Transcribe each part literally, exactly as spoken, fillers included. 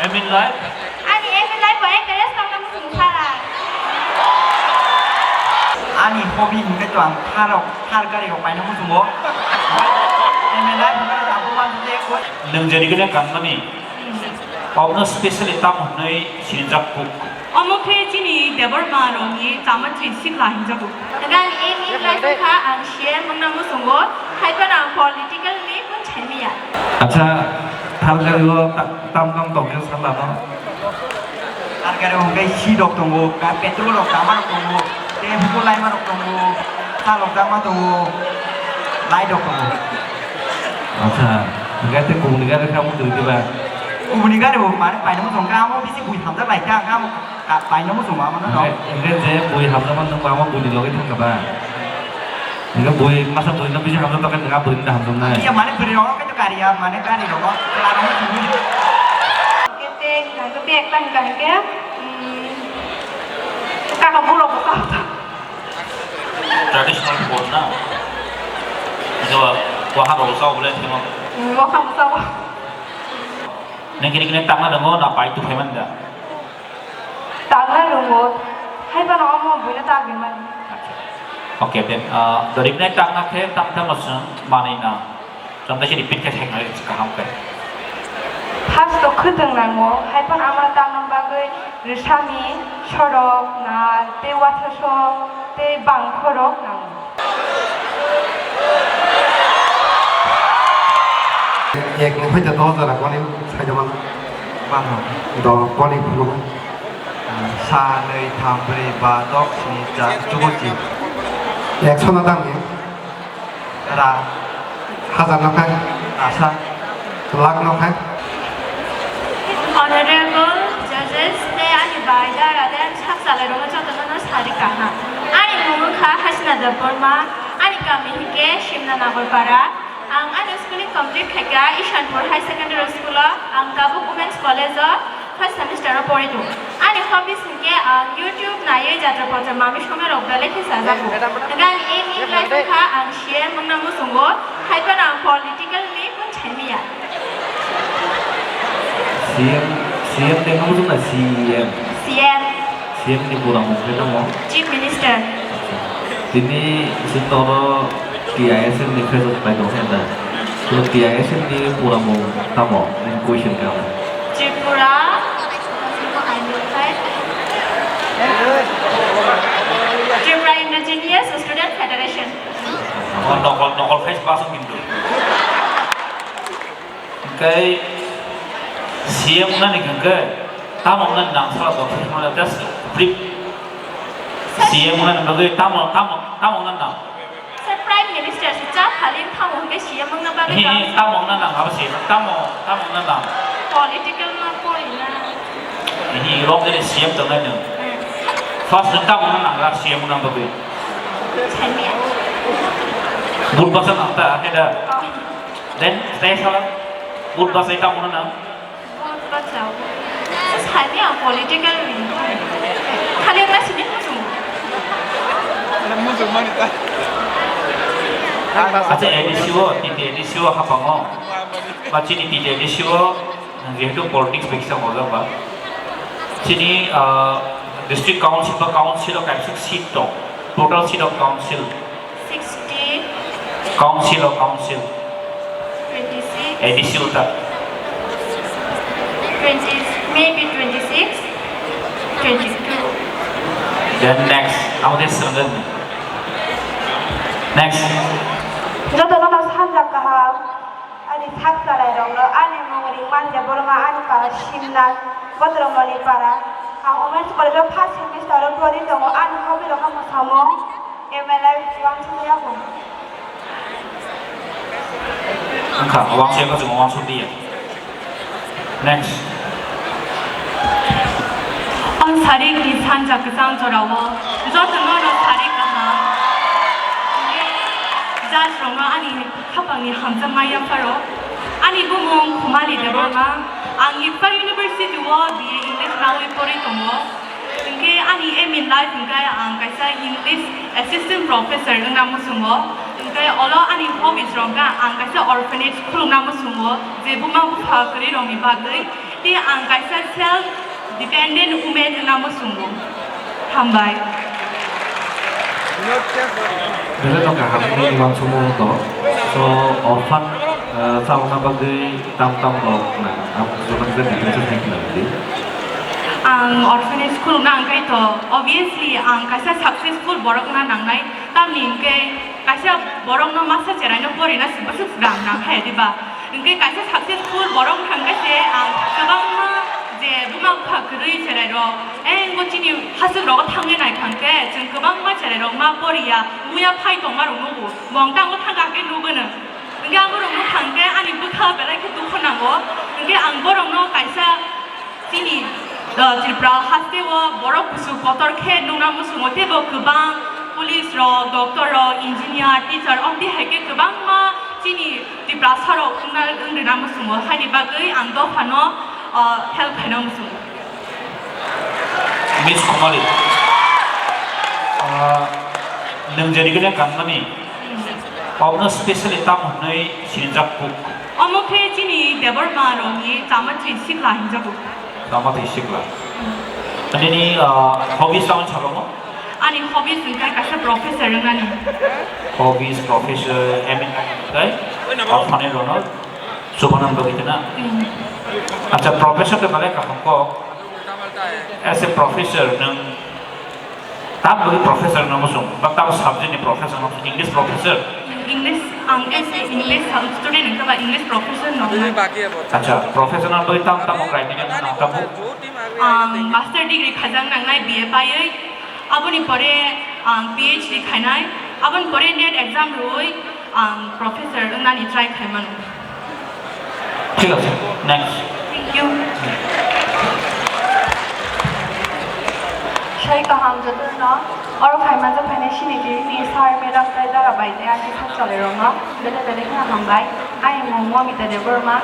Aim in life? Ani aim in life bo actress tongna muchung sala. Ani hobby hwnkhe to ang thar rok, thar gari rok paina muchungo. Aim in life hwnkhe to tabuk manjak. Nwng jerikhe kanmani, obno specially tamo hwnwi sinijak kuk? Omo khe chini Debbarma rokni chama chwi sikla hinjago. Ang aim in life kha ang C M wngna muchungo, hai phano ang political ni Acha, thar gari o ta-, tam tam tong khe sal ano. Thar gari o hwnkhe si rok tongo, ka-, petrol rok tama rok tongo, tei hukul laima rok tongo, sa rok tama tongo, light rok tongo. Acha, hwnkhe tei kubuni gari khe amo twi diba? Kubuni gari bo mane paina muchung kha, amo bisi bui hamjak lai kha, amo ka-, paina muchung ma mano no. Hwnkhe, hwnkhe je bui hamjak mano, nwng bo amo bui ni logi thang kha ba? Hingke bui masa bui no bisi hamjak tongkhe, nwng a bui no hamjaknai. Iya, mane bwrwi rok no kaitor kariya, mane gari rok no chwla rok no simi. Kete hingke bag ta hingka hingke, mm, kaka borok bo kok ta. Traditional food na. Ito waha rok sa bole thimo. Mm, waha bo sa bo. Nang kiri kiri tangna dango na pai tu payment da. Tangna rwngo, hai phano omo buino tangwi mani. Acha. Okay, then, ah, doriknai tangna khe tam tamo chwng manwi na. Chwng tei repeat khe theknai kaham khe. First o khwtwng nango, hai phano amo tangna bagwi rwsami, sorok, nal, tei uathasok, tei bangkhorok nango. Ek ni phaita dos jora koni saida man. Bang. Do koni phunuk. Sa, nwi, tham, brwi, ba, tok, sni, char, chubuchi. Ek sona dam ni. Ra. Hazar no khai. Rasa. Lakh no khai. Honorable judges tei ani bai dara tei ani sak salai rokno jotono no sari kaham. Ani mung wngkha Hasina Debbarma, ani kami hinkhe Simna Nagarpara. Ang ani schooling complete khaikha Ishanpur High Secondary School o, ang tabuk Women's College o first semester o pori tongo. Ani hobbies hinkhe ang YouTube naiwi jatra potra mami somoi rok belai khe chajago. Hwnkhe ani aim in life wngkha ang C M wngna muchungo, hai phano ang political ni Chemiya. C M, C M tei no bujung na C M? C M. C M ni pura mung khe tamo? Chief Minister. Tini sing toro T I S M ni phesok pai tong khe da. Tini T I S M ni pura mung tamo? Nini question khe amo. Tripura. Tripura Indigenous Student Federation. Nokol, nokol khai se paso kintu. Hingke C M wngnani hingke tamo wngnani nang sala bo khe mala just brief. C M wngnani bagwi tamo, tamo, tamo wngnani nang? Sir, Prime Minister se cha phali tamo hingke C M wngna bagwi. Hi, hi, tamo wngnani nang abo se, tamo, tamo wngnani nang? Political ma pori na. Hi, rok jani C M tongnai nung. Hmm. First nung tamo wngnani nang, C M wngna bagwi? Chaniya. Vote basa nang ta, heda. Oh. Then, tei sala, vote bachai tamo wngnani nang? Vote bachao. Sani ang political ni. Khali ang sini muchung. Muchung mani ta. Acha, A D C o, T T A D C o hapango. Ba chini T T A D C o, jehetu politics bai kisa mojak ba. Chini, ah, district council ba council o kaisa seat to. Total seat of council. Sixty. Council o council. Twenty-six. A D C uta. Twenty, maybe twenty-six, twenty-two. Then next, amo de senggen. Next. Joto no sanjak kaham. Ani sak salai rok no ani mung ring manja borma ani para Simna Botromoni para. Ang Women's College o first semester o pori tongo ani hobby rok kha mwsamung. M L A wansuk ya bo. Wngkha, wansuk ya, chwng wansuk di ya. Next. Ang sarik ni sanja kwchang jora o joto no no sarik kaham. Judge rok no ani Hapang ni hamjakma yapharo. Ani bumung Khumali Debbarma. Ang Yikpa University o B A English nawi pori tongo. Hingke ani aim in life hingke ang kaisa English assistant professor wngna muchungo. Hingke olo ani hobbies rok kha ang kaisa orphanage khulukna muchungo, je buma bupha kwrwi rokni bagwi. Ang kaisa self dependent women wngna muchungo. Hambai. Belai no kaham ni uansukmung to. So, orphan, eh, chalokna bagwi tam tam rok na, ang joto khe details hai khna di. Ang orphanage khulukna ang kaitor, obviously ang kaisa successful borok na nangnai, tamni hwnkhe kaisa borok no masa cherai no porina se bwswk rang nang khe diba. Hwnkhe kaisa successful borok wngkha hwnkhe se ang kwbangma je buma bupha kwrwi cherai rok, eh, wngbo chini hasuk rogo thangwi naikha hwnkhe chwng kwbangma cherai rok ma poriya, muya phai tongma rok nugo, mong tango thangkha hwnkhe nugono. Hwnkhe ang borok nukkha hwnkhe ani bwkha belai khe dukhu nango, hwnkhe ang borokno kaisa Chini, uh, Tripura haste o borok kuchuk kotor khe nukna muchungo, teibo kwbang police rok, doctor rok, engineer, teacher, omtwi hai khe kwbangma chini Tiprasa rok wngna, wng rwna muchungo. Haini bagwi ang dophano, uh, help khaina muchungo. Miss Khumari, uh, nwng jeni khe kanmani, hmm, kokno specially tamo hwnwi sinijak kuk? Omo khe chini Debbarma rokni Chamatwi Sikla hinjago. Chamatwi Sikla. Nini, ah, hobbies tamo salomo? Ani hobbies wngkha kaisa professor wngnani. Hobbies, professor, aim in life wngkha, ah, phone rono chubanan bagwi tena. Hmm. Acha, professor khe belai kaham kok. As a professor, nwng Tam bagwi professor no muchung, ba tam subject ni professor no muchung, English professor? English, ang as a English student wngkha ba English professor no. Acha, professor no bagwi tam tamo criteria no nang tamo? Ang master degree khaijak nangnai B A paiwi, aboni pore ang P H D khainai, aboni pore NET exam rwui ang professor wngnani try khaimano. Thik ache, next. Thank you. Sai kaham jotono, oro phaima je phainai sini tini sir, madam, tei dara bai tei aunty sak chalai rokno belai belai kheno hambai. Ani mung Momita Debbarma,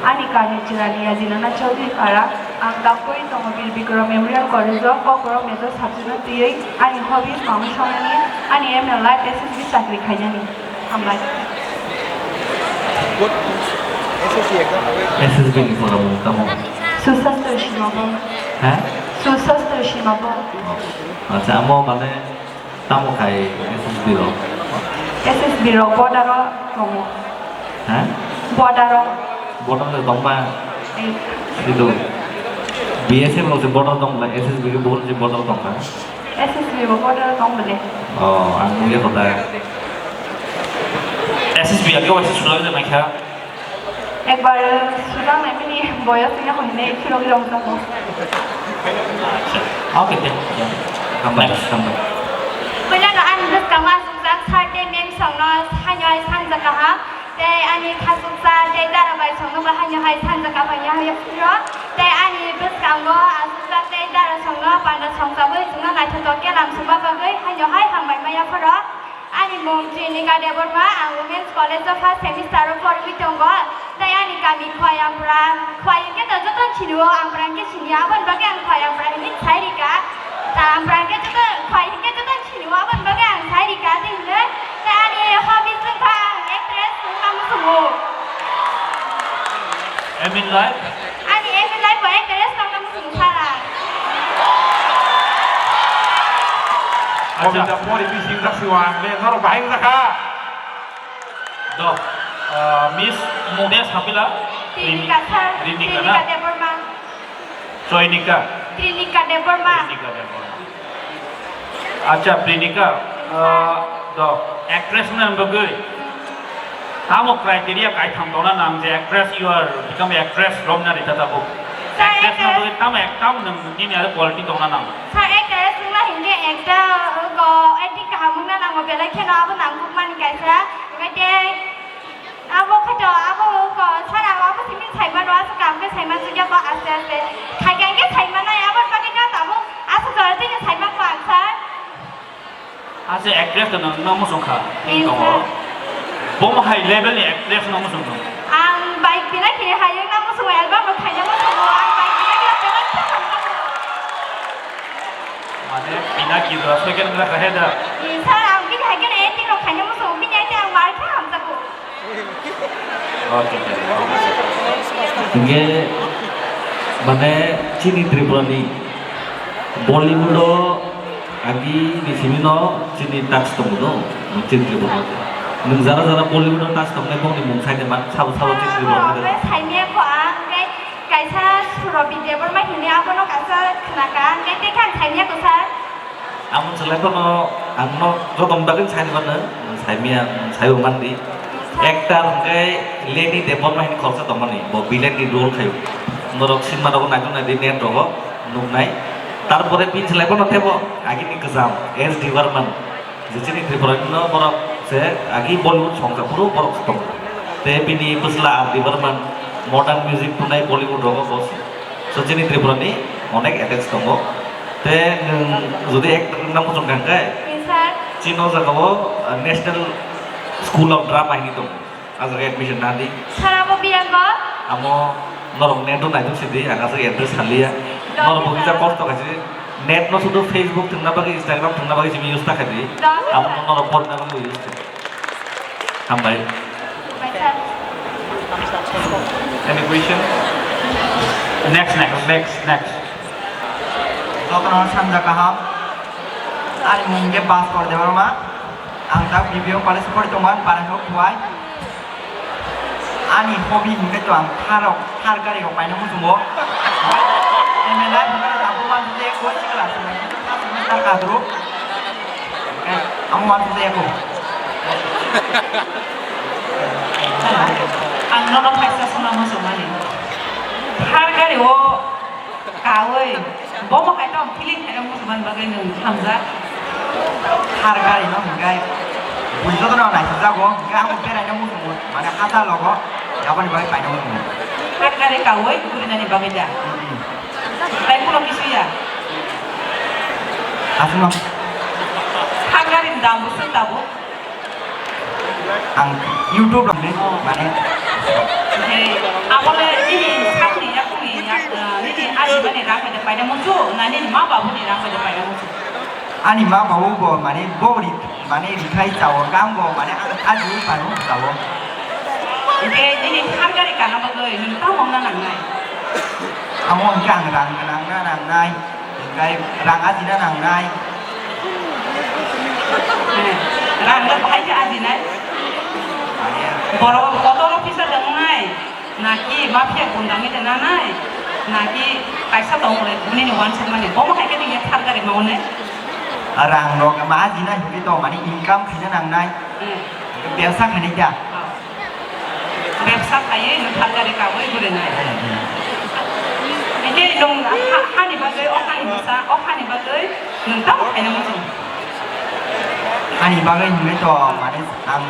ani kami Chiraliya Jinana Chowdhury Para, ang tapoi tongo Bir Bikram Memorial College o, Kokborok major subject no twiwi ani hobbies mama samani, ani aim in life S S B chakri khainani. Hambai. S S B ni pora bo tamo? Susastra Sima bo. Ha? Susastra Sima bo. Oh. Acha, amo mane tamo khai S S B rok? S S B rok border o tongo. Ha? Border o. Border o tongba? Eh. Kintu B S F rok se border tongba, S S B ke border se border tongba? S S B bo border tong bole. Oh, ang nungya kota. S S B age waisa sulang de maikha. Ekbar sulang nai mini boyos ni hoi ne khiro khiro hong tong. Okay, okay. Hambai, hambai. Puila no ang bwskango aswkjak sir tei ma'am songno sanyo hai sangjak kaham. Tei ani khasuksa tei dara bai songno bo haino hai sanja kaphang ya hai phiro. Tei ani bwskango asuksa tei dara songno panda songchabwi chwngno naithotok khe lam sukma bagwi haino hai hambai maya phoro. Ani mung Trinika Debbarma, ang Women's College o first semester o porwi tongo. Tei ani kami Khwai Ampra, Khwai hwnkhe to joto sini o, Ampra hwnkhe sini o, aboni bagwi ang Khwai Ampra hinwi sai rika. Ta Ampra hwnkhe joto, Khwai hwnkhe joto sini o, aboni bagwi ang sai rika, tei hwnwi. Tei ani hobbies wngkha ang actress wngna muchungo. Aim in life? Ani aim in life bo actress wngna muchungo sala. Acha. Kobita pori bising jak siwa ang le norok bahai wngjakha. Do, ah, Miss Mungde Sapila? Trinika, sir. Trinika na? Trinika Debbarma. Choinika? Trinika Debbarma. Trinika Debbarma. Acha, Trinika, ah, do, actress na bagwi? Tamo criteria kaitham tongna nang je actress, you are become actress romna rita tabuk. Sir, actress na actress. Bagwi tamo ek-, tamo nang nini aro quality tongna nang? Sir, actress wngna hinkhe ekta, uh, ko acting kaham wngna nango, belai kheno abo nangkukmani kaisa. Hwnkhe tei abo khe to, abo ko, sir, abo, abo simi saimano, aswk kaham khe saimano, sugya ko aste aste. Khaikhe hwnkhe saimanai, aboni bagwi no tabuk aswk jora tini saimanko ang, sir. Ase actress to nang, nang muchung kha. Yes, tongo. Sir. Bomo hai level ni actress nang muchung tong. Ang bai Pinaki ni hai wngna muchung, album rok khaina muchung, ang bai Pinaki rok belai khe hamjakgo. Mane Pinaki rok second class ahead da. Yes, sir, ang bini hai khe acting rok khaina muchung, bini acting ang bai khe hamjakgo. Okay, okay. Hingke Mane chini Tripura ni Bollywood o agi ni simi no chini tax tongo no, chini Tripura o. Nwng jara jara Bollywood o tax tongnai bongni mung sai de man sabo sabo chini Tripura o. Ang saimia kho ang khe kaisa Surobi Debbarma hini abono kaisa khnaka ang khe tei khe ang saimia kho sir. Amo chwlai phano ang no joto ni bagwi sai mano, sai miya, sai bo mandi. Actor hwnkhe Leni Debbarma hini khoroksa tongmani, bo villain ni role khaio. Norok cinema rogo naitok nai di net rogo nuknai. Tarpore bini chwlai phano tebo agini kwcham S D Barman. Je chini Tripura ni no borok se agi Bollywood songkha phuru borok se tongo. Te bini bwsla R D Barman modern music tunai Bollywood rogo bo se. So chini Tripura ni onek attacks tongo. Te nwng jodi ek na muchung kang khe, Yes, sir. Chini o jaga o, uh, National School of Drama hini tongo. A jaga admission na di. Sir, abo biyango? Amo norok net o naiduk sidi, ang aswk address saliya. Dong, Norok bo kisa sir. Kosto khaisi. Net no sudu Facebook thwngna bagwi, Instagram thwngna bagwi simi use ta khaidi. Dong, Amo sir. Norok porna bagwi use khaidi. Hambai. Hambai, sir. Any question? Next, next, next, next. Jotono sanja kaham. Ani mung khe Bhaskor Debbarma. Ang tak B B O college pori tongma, Parasok Khuwai. Ani hobby hinkhe to ang thar rok, thar gari rok paina muchungo. M A life hinkhe to abo uansukjak, first class, first semester kadro. Amo uansukjak ko. Ang nono kaisa sona muchungmani. Thar gari o Kaui, bomo hai tong feeling khaina muchungmani bagwi nwng hamjak. Thar gari no hwnkhe, bui jotono naisingjago, hwnkhe ang beraina muchungo, mane hata logo, aboni bagwi paina muchungo. Thar gari kaui gurinani bagwi da? Mm-mm. Tai kulo kisu ya? Aswkno. Thar gari ni dam bo swk tabuk? Ang YouTube rok ni mane. Hey, abole nini sakni yakuni yak, ah, nini ajimani rang bai de paida muchu, na nini ma babu ni rang bai de paida muchu? Ani ma babu bo mane bo ri, mane rikhai chao, gang bo mane ang aji panu chao. Oke, nini thar gari kana bagwi nini tamo na nangnai? Amo hwnkhe ang rang gwnang na nangnai. Hwnkhe rang ajina nangnai. Rang no bahai khe ajinai? Borok kotor officer de wngnai? Naki mafia gundangwi de nanai? Naki kaisa tongmani bunini uansukmani? Bomo hai khe nini thar gari ma wngnai? Rang rok ma ajina hwnkhe to mani income khaina nangnai. Hmm. Bebsa khainai da. Oh. Bebsa khaiwi nwng thar gari kaui gurinai. Hingke nwng ha-, hani bagwi, o hani bwsa, o hani bagwi nwng tamo khaina muchung? Hani bagwi hwnwi to, mane, ang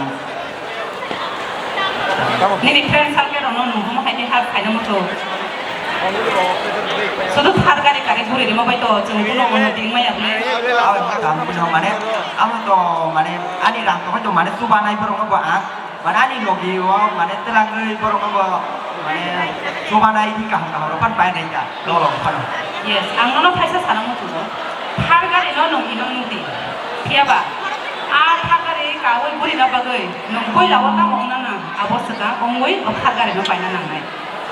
nini friend circle rokno nwng bomo hai khe help khaina muchung. Sudu thar gari kari guri rima bai to, chwng bono ono ding maya bwle. Abo tamo no, mane, abo to, mane, ani rang to, mane, chubanai borokno bo ang. Mane ani logi o mane twlangwi borok no bo mane chubanai di kaham kaham rok pan pai nai ta dolong phano. Yes, ang nono kaisa sana muchungo. Thar gari no nwng ino nukdi. Phiya ba? A thar gari kaui buri na bagwi nwng puila o tamo wngna nang abo swkang wngwi o thar gari no paina nangnai.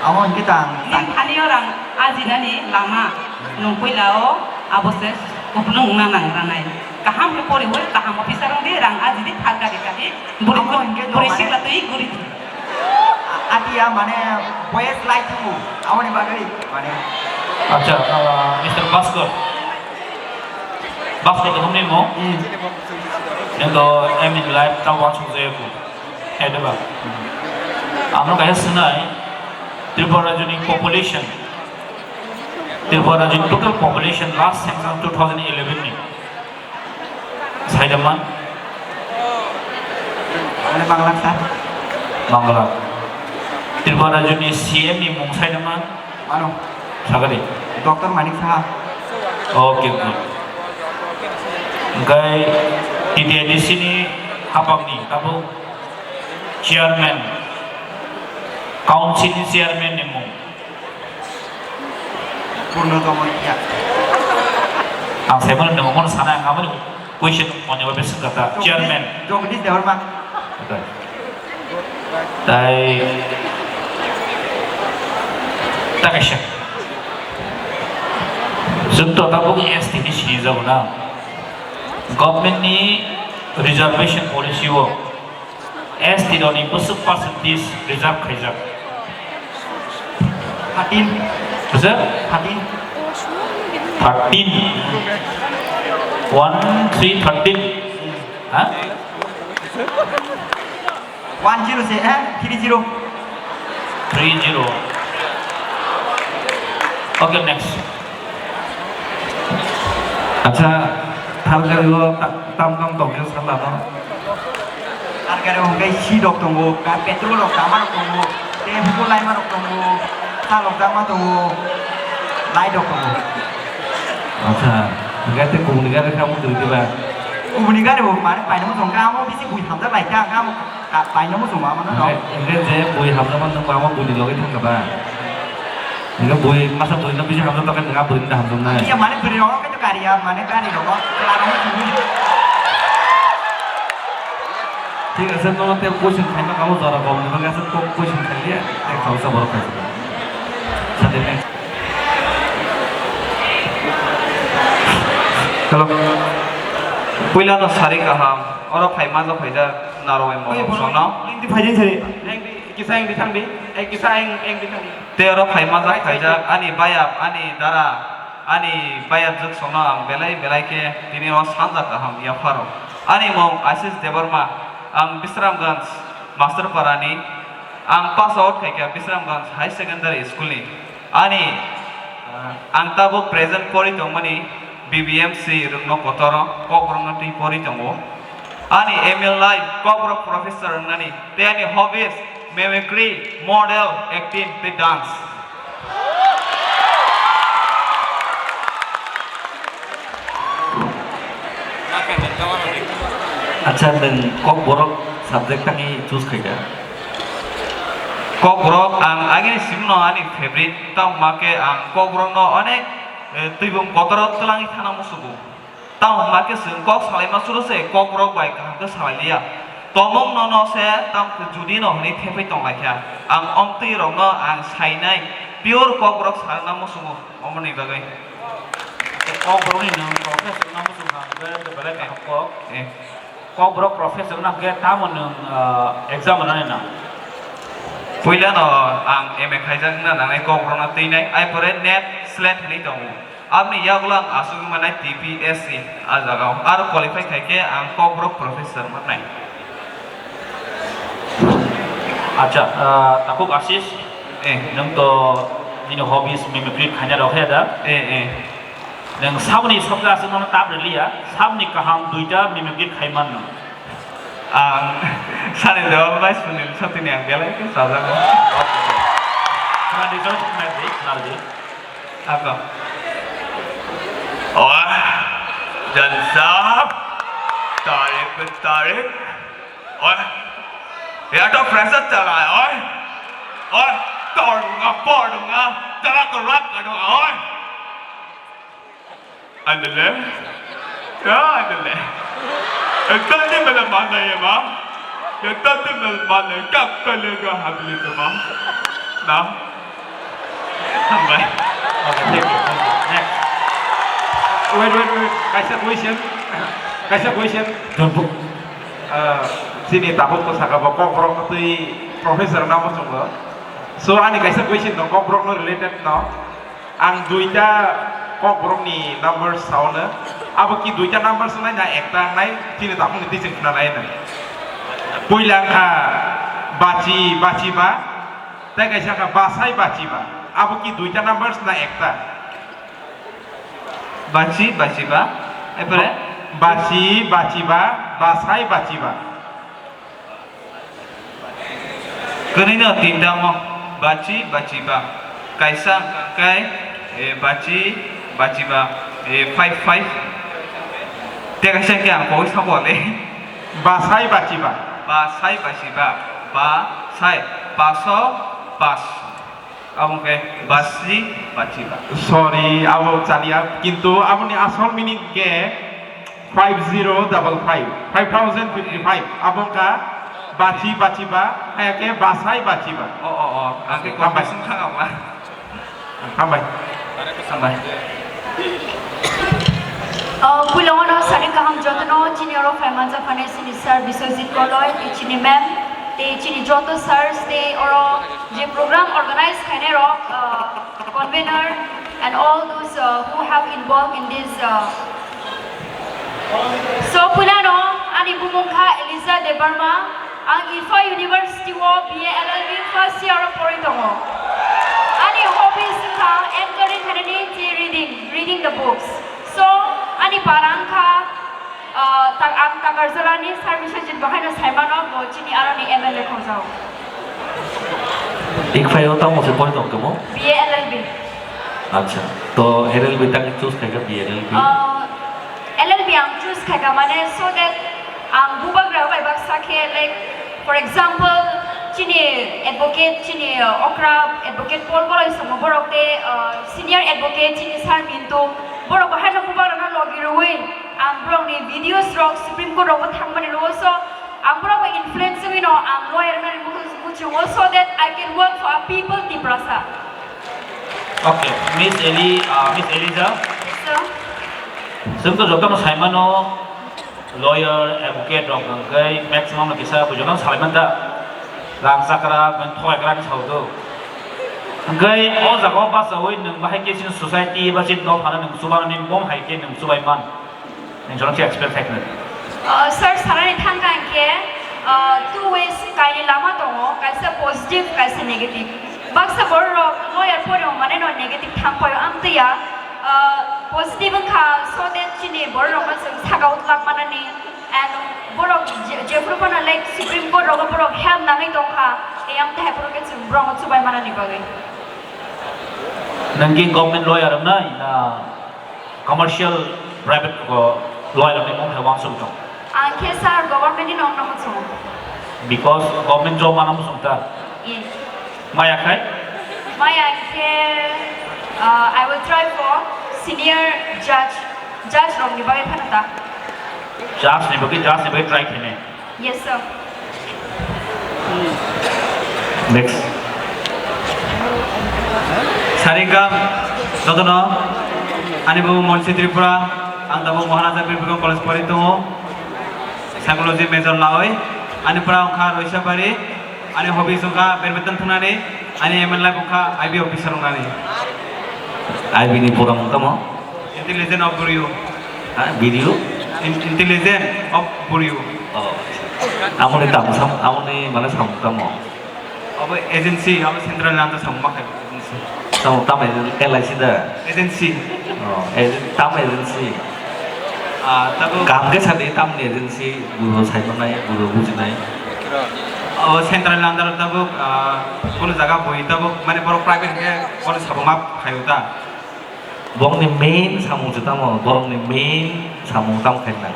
Amo hwnkhe ta ang. Nini thani o rang ajinani lama nwng puila o abo se kupulung wngna nang ranai. Kaham khe poriwi kaham officer wngdi, rang ajidi, thar gari kadi. Buri, amo hwnkhe to buri mane sikla twi guri di. Atiya mane boyes lai tubu, amoni bagwi mane. Acha, ah, Mister Bhaskar. Bhaskar to hamni mo? Hmm. Nendo M in life ta wansuk jayaku. Hai de ba. Amno kaya sunai, Tripura rajyoni population. Tripura rajyoni total population last census two thousand eleven ni. Saidaman? Mane Bangla sa? Bangla. Tripura rajyoni C M ni mung saidaman? Mano. Sagadi. Doctor Manik Saha. Okay, good. Hingkai T T I D C ni hapang ni tabuk chairman, council ni chairman ni mung? Purno Domoya. Ang saimano nwngo mono sana, ang aboni question manya bai swngkha ta, Jagadish, chairman. Jagadish Debbarma. Okay. Tai ta kaisa. Chwng to tabuk S T ni sinijago na. Government ni reservation policy o S T rokni bwswk percentage reserve khaijak? Thirteen. Bwswk? Thirteen. Thirteen. One three thirteen. Ha? One zero se, eh, three zero. Three zero. Okay, next. Acha, thar gari o ta-, tam tam tong khe sala no. Thar gari o hwnkhe si rok tongo, ka-, petrol rok kama rok tongo, tei hukul laima rok tongo, sa rok jakma tongo, light rok tongo. Acha, hwnkhe tei kubuni gari kha mutui diba? Kubuni gari bo mane paina muchung kha, amo bisi bui hamjak lai kha, amo ka-, paina muchung ma mano no. Hwnkhe, hwnkhe je bui hamjakma nwng bo amo buini logi thang kha ba? Hwnkhe bui masa buino bisi hamjak tongkhe nwng a buini da hamjaknai. Iya mane bwrwi rok khe to kariya, mane gari rok, chwla rok simi. Thik ase, nono tei question khaima kamo jora bomni bagwi ase kok question khailiya, tei khausa borok khaisa. Sadi next. Hello. Puila no sari kaham. Oro phai ma jok phaijak narwai mo Oi, rok borok, sono. Eng di phaijak sari. Eng di, kisa eng di thang di. Eng kisa eng, eng di thang di. Tei oro phai ma jok phaijak ani bayap, ani dara, ani bayap jok sono ang belai belai khe tini o sanja kaham yapharo. Ani mung Ashish Debbarma, ang Bisramganj Masterpara ni. Ang pass out khaikha Bisramganj High Secondary School ni. Ani, ah, ang tabuk present pori tongmani B B M C Rungno Kotoro, Kokborok no twi pori tongo. Ani aim in life Kokborok professor wngnani, tei ani hobbies mimicry, model, acting tei dance. Acha, nwng Kokborok subject tangwi choose khaikha? Kokborok ang agini simno ani favorite, tamo hwnkhe ang Kokborokno onek, eh, twibum kotor o twlangwi thana musugo. Tamo hwnkhe chwng kok salaima suru se Kokborok bai kaham khe salai liya. Tomung no no se tamo khe judi no hwnwi thepwi tong lai kha. Ang omtwi rokno ang sainai pure Kokborok sarwna musugo omoni bagwi. Kokborok ni nwng professor no muchung kha, hwnkhe belai kaham kok. Eh. Kokborok professor no hwnkhe tamo nwng, ah, exam rwnani nang? Puila no ang M A khaijak wngna nangnai Kokborok no twinai, ai pore NET, SLET hwnwi tongo. Aboni yagulo ang asugwi manai T P S C a jaga o. Aro qualify khai khe ang Kokborok professor manai. Acha, ah, takhuk Ashish, eh, nwng to nini hobbies mimicry khaina rw khe da? Eh, eh. Nwng saboni sokha aswk mano tab rwliya, saboni kaham duita mimicry khai manno. Ang sani dewal bai Sunil Chhatri ni ang belai khe chajago. Khna di, khna di, khna di. Ako. Oi, Jan Sahab, Tariq pe Tariq. Oi, ya to pressure chala hai, oi. Oi, tor dunga, por dunga, chala ko rak ka dunga, oi. Andale. Ya, andale. Ekta ni mele mana ye ma. Ekta ni mele mana kap kale ga habli to ma. Na. Hambai. Okay, thank you, thank you. Next. Wait, wait, wait. Kaisa question. Kaisa question. Thank you. Ah, chini tabuk to saka bo Kokborok twi professor namo chungo. So, ani kaisa question no Kokborok no related no. Ang duita Kokborokni numbers saono. Abo ki duita numbers wngnai na ekta wngnai, chini takhukni twi chwng khna nai no. Puila wngkha bachi, bachiba, tei kaisa wngkha basai bachiba. Abo ki duita numbers na ekta? Bachi, bachiba, epore? Bachi, bachiba, basai, bachiba. Kwnwi no tinta mo, bachi, bachiba. Kaisa hwnkha khe, eh, bachi, bachiba, eh, five, five. Tei kaisa khe ang koi sabo le. Basai, bachiba. Basai, bachiba. Ba, sai. Baso, bas. Abo khe basi, bachiba. Sorry, abo chaliya. Kintu aboni asol meaning khe five zero double five, five thousand fifty-five. Abo wngkha bachi, bachiba, haya khe basai, bachiba. O, o, o. Ang khe hambai. Confirmation kha kha ba. Hambai. Hambai. Oh, puila wano sari kaham jotono chini oro phai manjak phani chini sir Biswajit Koloi, tei chini ma'am, tei chini joto sirs, tei oro je program organize khainai rok, uh, convener and all those, uh, who have involved in this, uh, So, puilano ani bumung kha Eliza Debbarma. Ang Ifa University o B A L L B first year o porwi tongo. Ani hobbies wngkha anchoring khainani tei reading, reading the books. So, ani para wngkha, uh, ta-, ang Takarjalani Sir Biswajit bo haino saimano, bo chini aroni M L A khorjao. Ikphai o tamo se porwi tong tongmo? B A L L B. Acha, to L L B tang choose khaikha B L L B? Uh, L L B ang choose khaikha mane so that ang bubagra bai baksa khe, like, for example, chini advocate, chini, uh, okra advocate Paul Boroi somo borok tei, uh, senior advocate chini sir Mintu borok bo haino bubagra no logi rwui ang borok ni videos rok Supreme Court rok bo thangmani rwo, so ang borok bai influence wngwi no ang lawyer nani muchungo so that I can work for a people Tiprasa. Okay, Miss Eli, uh, Miss Eliza. Yes, sir. Chwng to jotono saimano lawyer, advocate rok hwnkhe maximum no kisa bujo no salaiman da. Rang chakra, ben thoi kra ni sao do. Hwnkhe o jaga o bachawi nwng bahai khe chini society ba chini dopha no nwng chubanani bom hai khe nwng chubai man. Nini jora khe expect khai khna. Uh, sir, sanani thangkha hwnkhe, uh, two ways kainwi lama tongo, kaisa positive, kaisa negative. Baksa borok lawyer porimo mane no negative thang paio, amtwi ya, uh, positive wngkha, so that chini borok no chwng saka utlak manani, and borok je-, jephuru phano, like, Supreme Court rogo borok help nangwi tongkha, tei amtwi hai phuru khe chwng borok no chubai manani bagwi. Nangki government lawyer wngnai na? Commercial, private ko lawyer ni mung hai wansuk tong. Ang khe sir government ni nong nang muchung. Because government job mana muchung ta. Yes. Maya khai? Maya khe, uh, I will try for senior judge, judge rok ni bagwi phano ta. Judge ni bagwi, judge ni bagwi try khainai. Yes, sir. Next. Saringam, jotono, ani bo Monsi Tripura, ang tabuk Maharaja Bir Bikram College pori tongo, psychology major lawi, ani pura wngkha Roisabari, ani hobby wngkha badminton thwngnani, ani aim in life wngkha I B officer wngnani. I B ni pura wngkha mo? Intelligent of Buriu. Ha, video? In-, intelligent of Buriu. Oh. Amoni tam sam, amoni mane samung tamo? Abo agency, abo central ni under samung ma khai agency. Samung tam agen-, L I C da? Agency. Oh, agen-, tam agency. Ah, tabo kaham khe sadi tamni agency, buro saimanai, buro bujinai. Abo central ni under tabo, ah, kono jaga bui tabo, mane borok private khe kono samung ma khaio ta. Borokni main samung se tamo? Borokni main samung tamo khe nai?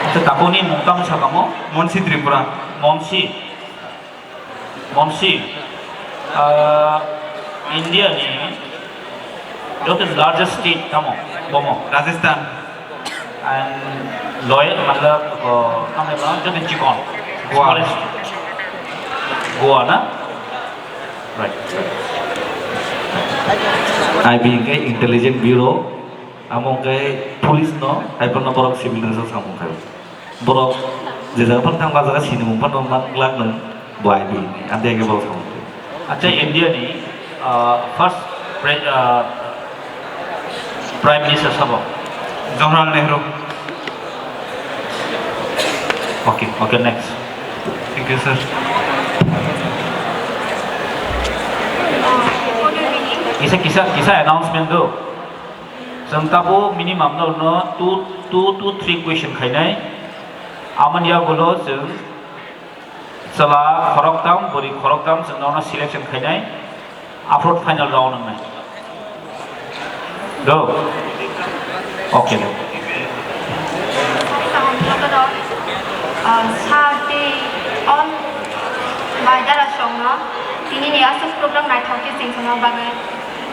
Acha, tabukni mung tamo sakamo? Monsi Tripura. Monsi. Monsi, ah, India ni joto largest state tamo? Bomo? Rajasthan. And loyal, matlab, ko, tamo ba, joto chikon? Goa. Smallest. Goa na? Right. I B hwnkhe Intelligent Bureau, amo hwnkhe police no, hai phano borok civil dress o samung khai. Borok je jaga phano thang, ba jaga sinimung phano man glak nang, bo I B ni, ante age borok samung. Acha, India ni, ah, first pre-, ah, Prime Minister sabo? Jawaharlal Nehru. Okay, okay, next. Thank you, sir. Kisa, kisa, kisa announcement do. Chwng tabuk minimum no, no two, two to three question khainai. Amoni yagulo chwng chwla khoroktham, bwrwi khoroktham chwng nono selection khainai. After final round wngnai. Do? Okay, do. Kaham jotono, ah, sir tei all bai dara songno tini ni aswk program naithok khe chengthokna bagwi.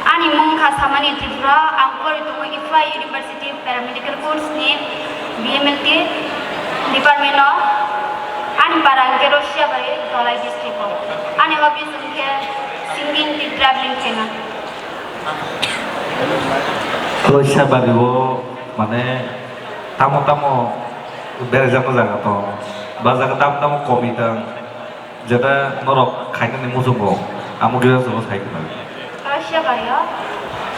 Ani mung kha Samani Tripura, ang pori tongo Ifai University Paramedical Course ni B M L T. Department o ani para hwnkhe Rosiabari, Dholai district o. Ani hobbies hwnkhe singing tei traveling khaina. Rosiabari o mane tamo tamo beraijakma jaga tong, ba jaga tamo tamo komi tong. Jeta norok khainani muchungo, amo kisa chwngno sai khna. Roisabari o?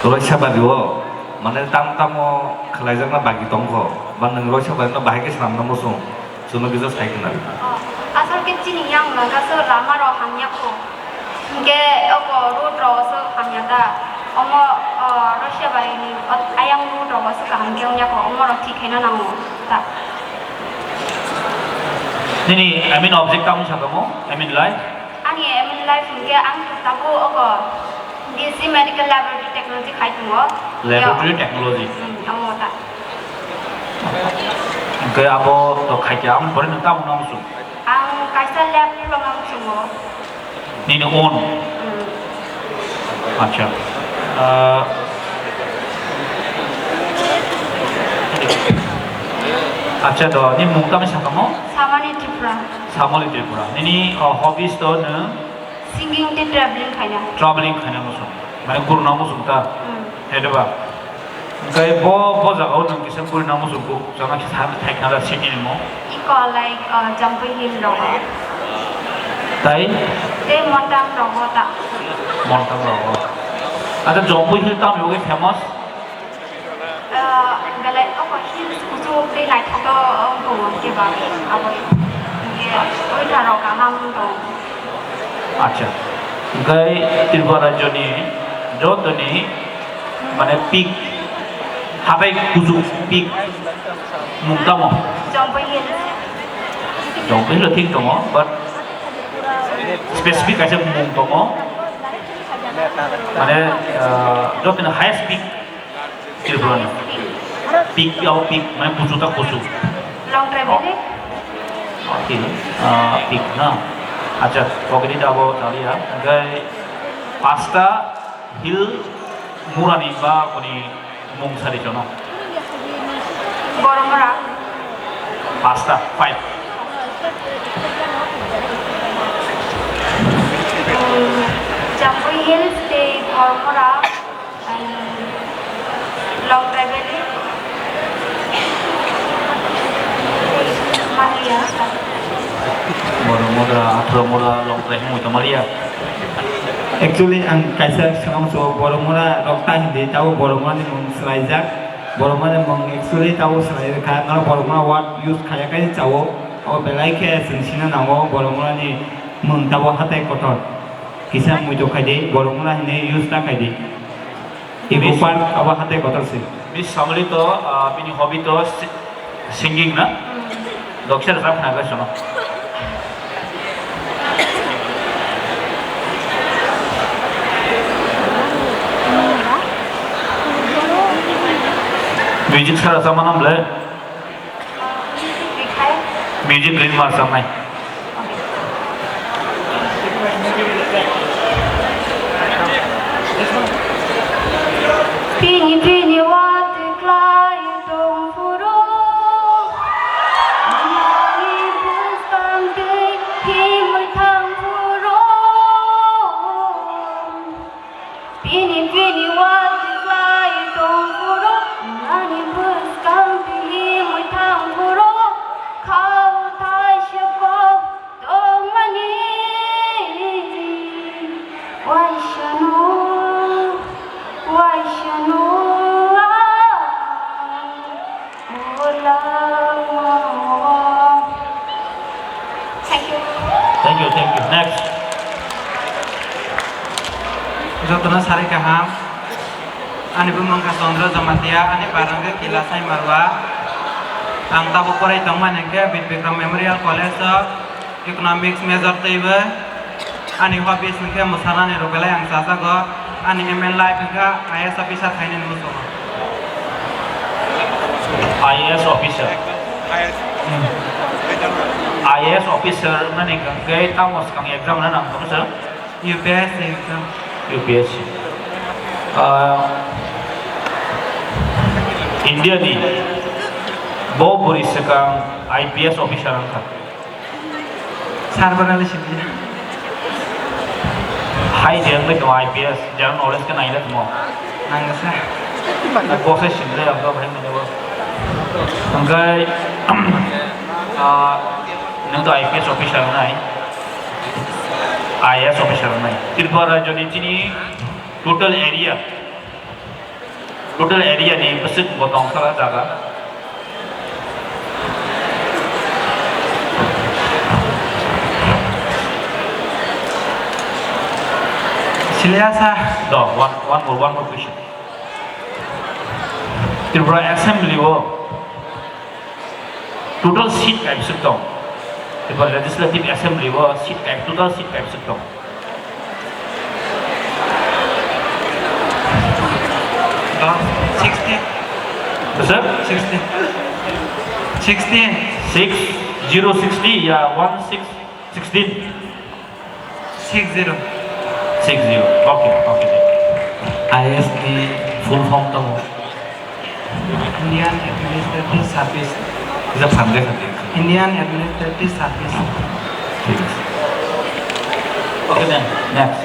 Roisabari o, mane tamo tamo khlaijakna bagi tongkho, ba nwng Roisabari no bahai khe swnamna muchung, chwngno kisa sai khna. O, asol khe chini yang naga so lama rok hamya kho. Hinkhe oko road rok so hamya da. Omo, o, Roisabari ni, o, ayang road rok so kaham khe wngya kho, omo rok thik khaina nango ta. Nini aim in object tamo sakamo? Aim in life? Ani aim in life hwnkhe ang tabuk ogo B S C Medical Laboratory Technology khai tongo. Laboratory Technology? Hmm, omo ta. Hwnkhe abo to khai khe aboni pore nwng tamo wngna muchung? Ang kaisa lab khulokna muchungo. Nini own? Hmm. Acha. Ah, acha, do, ni mung tamo sakamo? Samani Tripura. Samali Tripura. Nini, oh, hobbies to nwng? Singing tei traveling khaina. Traveling khaina muchung. Mane guruna muchung ta? Hmm. Hai de ba? Hwnkhe bo, bo jagao nwng kisa gurina muchung kuk, jana kisa thai khna da city ni mo? Iko like, uh, Jampui Hill rogo. Tai? Tei Montang rogo ta. Montang rogo. Acha, Jampui Hill tamo bagwi famous? Uh, belai oko hills kuchuk tei naithok tongo keba aboni. Hwnkhe oi tharok kaham tongo. Acha. Hwnkhe Tripura rajyoni jotoni mane peak, habai kuchuk peak mung tamo? Jampui Hills. Jampui Hills thik tongo, but specific kaisa mung tongo. Mane, ah, jotoni highest peak Tripura ni. Peak, oh, peak, mane kuchu ta kuchu. Longtrai Valley? Okay, ah, peak na. Acha, okay, ni abo taliya. Hwnkhe pasta hill murani ba koni mung sari jono. Boromora. Pasta, five. Um, Jampui Hills tei Boromora. Longtrai Valley. Malia. Boromora, Athramora, Longtrai hwnwi tong Malia. Actually, ang kaisa swngam so Boromora rok ta hindi, tabo Boromora ni mung swlaijak. Boromora ni mung actually tabo swlai kha, no Boromora word use khaya kai chawo. O belai khe chwng sina nango Boromora ni mung tabo hatai kotor. Kisa muitu khai di, Boromora hinwi use ta khai di. Ibu Miss, park abo hatai kotor se. Miss Samali to, ah, bini hobby to si-, singing na? Hmm. Dokse rajab khna gasono. Music sara sama nam le. Music ring mar samai. Bini bini watwi klai tong phuru, ani bwskang twi himwi thang phuru. Bini bini watwi klai tong phuru, ani bwskang twi himwi thang phuru, khao thaisa kok tongmani. Waisano, waisano ang. Thank you. Thank you, thank you. Next. Jotono sari kaham. Ani bumung kha Chandra Jamatia, ani parang khe Kila Saimarwa. Ang tabuk porai tongmani hwnkhe Bir Bikram Memorial College o Economics major twiwi. Ani hobbies hwnkhe mwsanani rok belai ang chajago. Ani aim in life hwnkha I A S officer khainani muchungo. I A S officer. Hmm. I A S officer mani hwnkhe tamo swkang exam rwna nang tongsa? U P S C exam. U P S C. Ah, India ni Bo bwrwi swkang I P S officer wngkha. Sir, bana le sini. Hai de wngwi tongo I P S, general knowledge khe naina tongmo. Nangsa. Bo se sini le ang to bhai mane bo. Hwnkhe, ah, nwng to I P S officer wngnai. I A S officer wngnai. Tripura rajyoni chini total area Total area ni bwswk bo tong sara jaga. Siliya sa. Do, one, one more, one more question. Tripura Assembly o total seat kaibwswk tong? Eba Legislative Assembly o seat kai, total seat kaibwswk tong? Sixteen. Bwswk? Sixteen. Sixteen. Six zero sixty, ya, one six sixteen. Six zero. Six zero. Okay, okay, thank you. I A S ni full form tongo. Indian Administrative Service. Kisa phan khe kha di. Indian Administrative Service. Thik ase. Okay, then, next.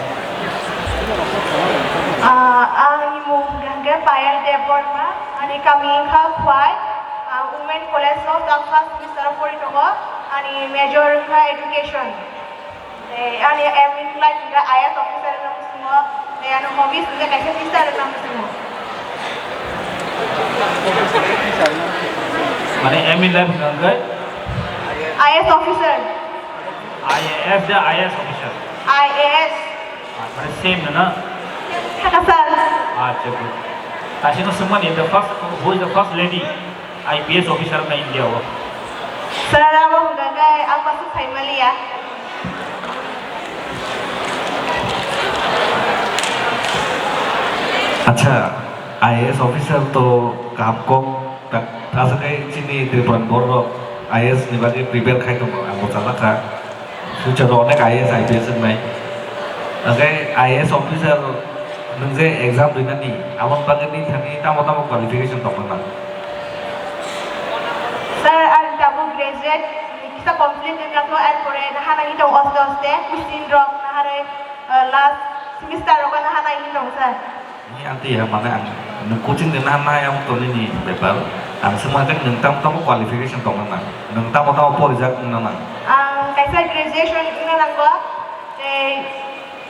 Ah, ani mung hwnkhe Payal Debbarma, ani kami wngkha Khwai, ah, Women College o tak first semester o pori tongo, ani major wngkha Education. Tei ani aim in life hwnkhe I A S officer wngna muchungo. Tei ani hobbies hwnkhe kaisa teacher wngna muchungo. Mane aim in life hwnkhe? I A S officer. I A S de I A S officer? I A S. Ah, mane same na? Thaka sir. Acha, good. Kaisa no swngmani, the first, who is the first lady? I P S officer na India o. Sir, abo hwnkha khe ang masuk phaimaliya. Acha, I A S officer to kam kok, tak, asa khe chini Tripura ni borok I A S ni bagwi prepare khai tongo, ang bo chajak kha. Future o onek I A S, I P S wngnai. Hwnkhe I A S officer nwng je exam rinani, aboni bagwi nini thani tamo tamo qualification tongna nang? Sir, ang tabuk graduate, kisa complete wngkha kho, erpore naharnai tong oste oste, question rok naharwi, uh, last semester rok naharnai tong sir. Ni ang twi ya, mane ang nwng coaching de na nai ang to nini bepar. Ang swngma khe nwng tamo tamo qualification tongna nang? Nwng tamo tamo porijak wngna nang? Ang kaisa graduation wngna nango, tei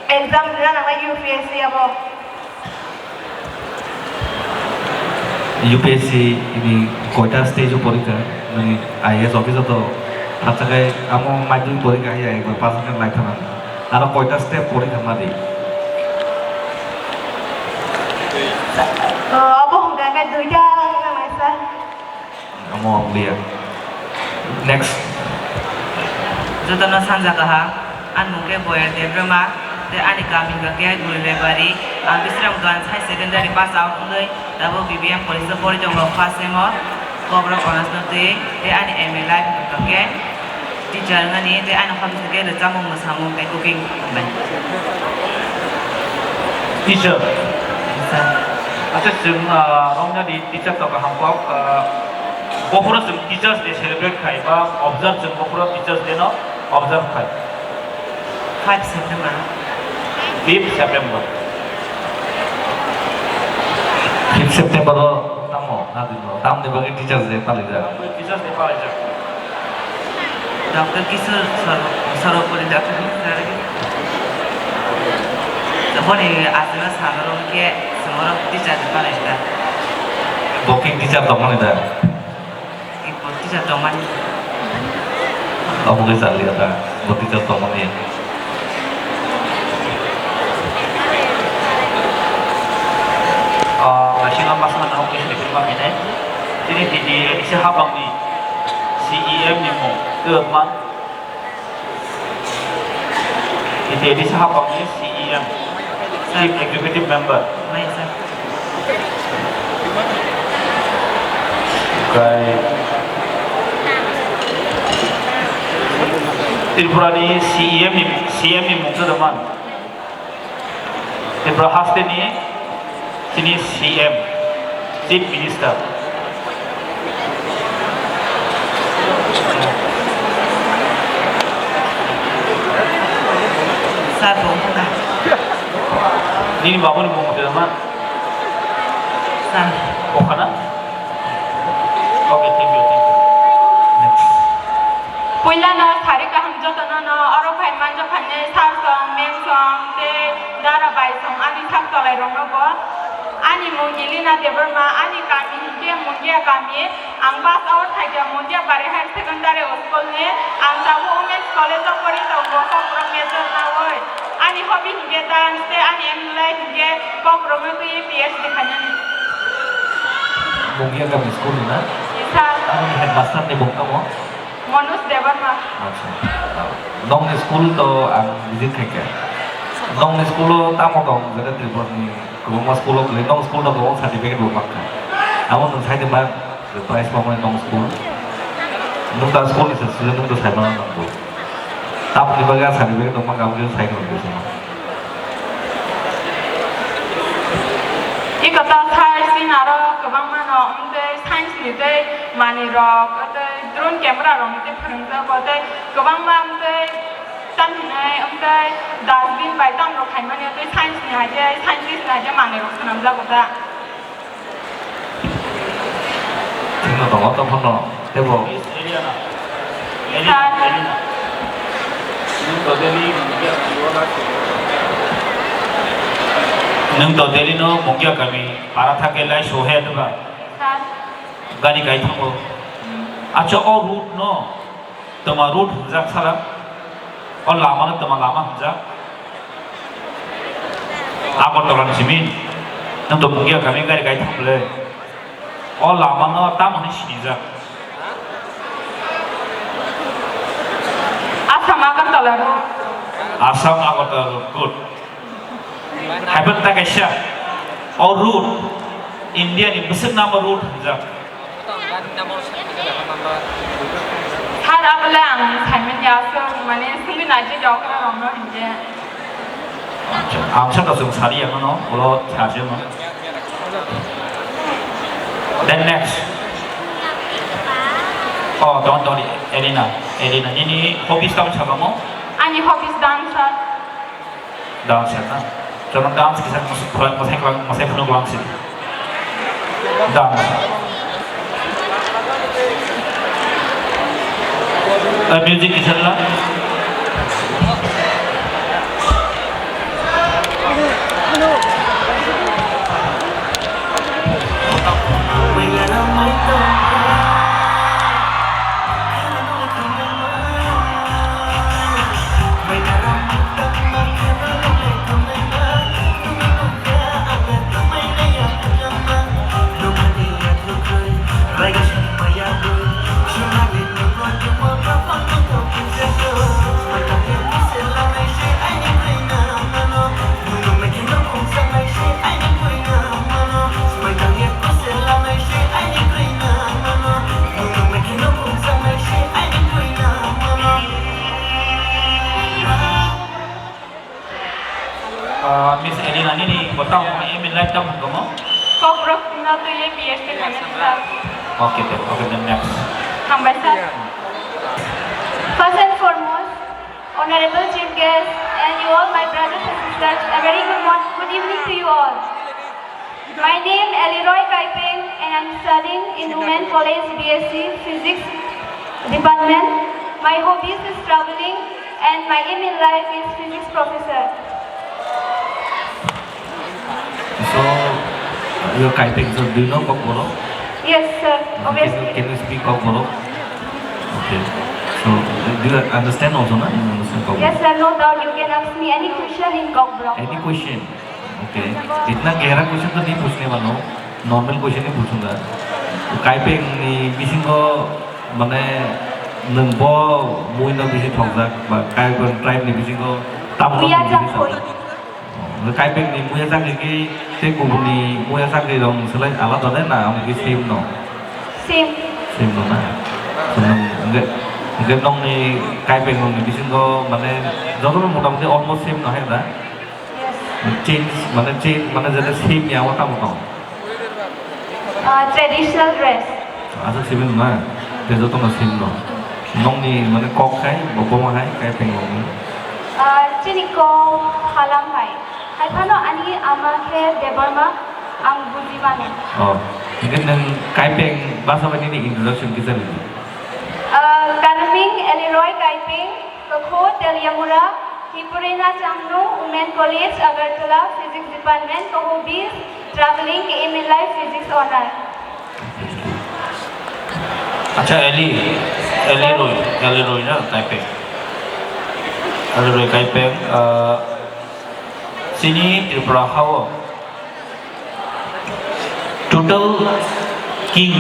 exam rwna nangnai U P S C abo. U P S C ni koita stage o porikha? Nini I A S officer to, achakai amo madhyamik porikha hai ekbar pass khe lai thana. Aro koita step pori thangma di? Oh, abo hwnkha khe duita wngna naisa. Amo wng liya. Next. Jotono sanja kaham. Ani mung khe Boyar Debbarma, tei ani kami hwnkha khe Gurilaibari. Ang Bisramganj High Secondary pass out wngwi tabuk B B M college o pori tongo first sem o. Kokborok honours no twi, tei ani aim in life hwnkha khe teacher wngnani, tei ani hobbies hwnkhe rwchapmung, mwsamung tei cooking. Hambai. Teacher. Sir. Acha, chwng, ah, romnani teacher to kaham kok, ah, bophoro chwng Teachers Day celebrate khai ba observe, chwng bophoro Teachers Day no observe khai. Five September. Fifth September. Fifth September o tamo, na dino, tamni bagwi Teachers Day palijak? Teachers Day palijak. Doctor Kishore Sar-, Sarvapari Doctor Kishore. Boni aswkno sanaro khe chwngno teacher ni palai da. Bo khe teacher tongmani da? Bo teacher tongmani. Omo khe chaliya da, bo teacher tongmani. Ah, kaisa masna nang khe sini philma khe nai. Tini tini kisa habangni C E M ni mung tei man. Iti edi sahapangni C E M, Chief Executive Member. Mai, sir. Kai Tripura ni C E M ni, C E M ni mung tei man. Tripura haste ni chini C M, Chief Minister. Sir, bo wngkha na? Nini babuni mung twi ma? Sir. Wngkha na? Okay, thank you, thank you. Next. Puilano sari kaham jotono no oro phai manjak phainai sir song, ma'am song, tei dara bai song ani sak chwlai rokno bo. Ani mung Elina Debbarma, ani kami hinkhe Mungia kami. Ang pass out khaikha Mungia Bari Higher Secondary School ni. Ang tabuk Women's College o pori tongo, Kokborok major nawi. Ani hobby hinkhe dance tei ani aim in life hinkhe Kokborok no twiwi P H D khainani. Mungia kami school ni na? Sir. Ang headmaster ni bung tamo? Manoj Debbarma. Acha. Nokni school to ang visit khaikha. Nokni school o tamo tong, jeta Tripura ni kwbangma school o kwlwi, nokni school no kwbang certificate bo mankha. Amo nwng sai de ma prize mamani nokni school. Nwng ta school ni se sile nwng to sai mana nangbo. Tamoni bagwi a certificate tongma kamo khe sai nangbo se. Iko ta science ni aro kwbangma no wngtwi science ni tei manwi rok tei drone camera rok ni tei phwrwngjago tei kwbangma wngtwi tamhinai wngtwi dustbin bai tamrok khaimani wngtwi science ni hai khe scientist ni hai khe manwi rok swnamjago ta. Thikno tongo tongphano teibo. Sir. Nwng to Delhi no Mungia kami para thangkhe lai sohe duga. Sir. Gari kai thango. Acha o route no toma route hwnjak sara. O lama no toma lama hwnjak. Agartala ni simi. Nwng to Mungia kami gari kai thang le. O lama no tamo hwnwi sinijak? Assam Agartala road. Assam Agartala road, good. Haiphano ta kaisa, o road India ni bwswk number road hwnjak? Sir, abole ang saimanya aswk, mane, swngwi naidi dokra rokno hinkhe. Acha, ang saka chwng sari ya mano, ulo thaje no. Then next. Oh, don't, don't, Elina, Elina, nini hobbies tamo saka mo? Ani hobbies dance, sir. Dance, na? Chwng dance kisa phwrwng, mwsai phwrwng, mwsai phwrwng lang si. Dance. Eh, music kisa la. Ah, Miss Elina, nini bo tamo aim in life tamo tongmo? Kokborok no twiwi P H D khaina sir. Okay, then, okay, then next. Hambai sir. First and foremost, Honorable Chief Guest and you all my brothers and sisters, a very good morning, good evening to you all. My name Eliroy Kaipeng and I'm studying in Women College B S C Physics Department. My hobbies is traveling and my aim in life is physics professor. So, you're Kaipeng, so do you know Kokborok? Yes, sir. Can you, obviously. Can you speak Kokborok? Okay. So, do you understand also, na? You understand Kokborok? Yes, sir. No doubt. You can ask me any question in Kokborok. Any question? Okay. Itna gehra question to nahi puchne wala hu. Normal question hi puchunga. Kaipeng ni bisingo, mane, nwng bo mui no bisi thokjak, ba Kaipeng tribe ni bisingo tamo no Muya bisi chakri. Thokjak? Kaipeng ni muya chakri ki tei kubun ni muya chakri rok selai alada de na, amo ki same no? Same. Same no na? So, nwng, hingke, hingke nokni Kaipeng nokni bisingo, mane, jotono motamoti almost same no hai da? Yes. Change, mane, change, mane, jeta same ya, o tamo tong? Ah, traditional dress. Aswk simi no na? Tei jotono same no? Nokni mane kok hai, bo boma hai, Kaipeng nokni. Ah, chini kok Halam hai. Hai phano ani ama khe Debbarma, ang buji mano. Oh, hingke nwng Kaipeng basa bai nini introduction kisa ridi. Ah, Karming Eliroy Kaipeng, Kokho Teliamura, Hipurina Changno, Women College, Agartala, Physics Department, Koho bis, traveling, K M L I, Physics Honor. Acha, Eli, Eli Roy, Eli Roy na, Kaipeng. Eli Roy Kaipeng, ah, chini Tripura hao total king,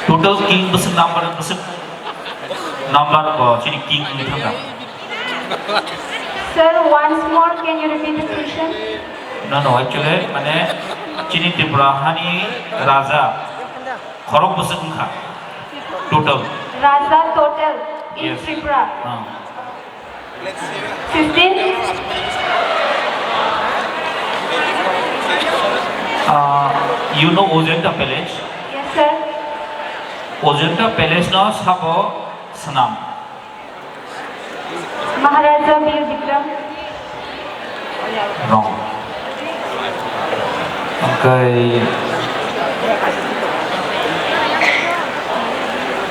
total king bwswk number, bwswk number bo chini king wngwi thangkha. Sir, once more, can you repeat the question? No, no, actually, mane, chini Tripura hani raja khorok bwswk wngkha? Total. Raja total in Yes. Tripura. Ah. Fifteen? Uh, you know Ajanta Palace? Yes, sir. Ajanta Palace no sabo swnam? Maharaja Bir Bikram. Wrong. Oke.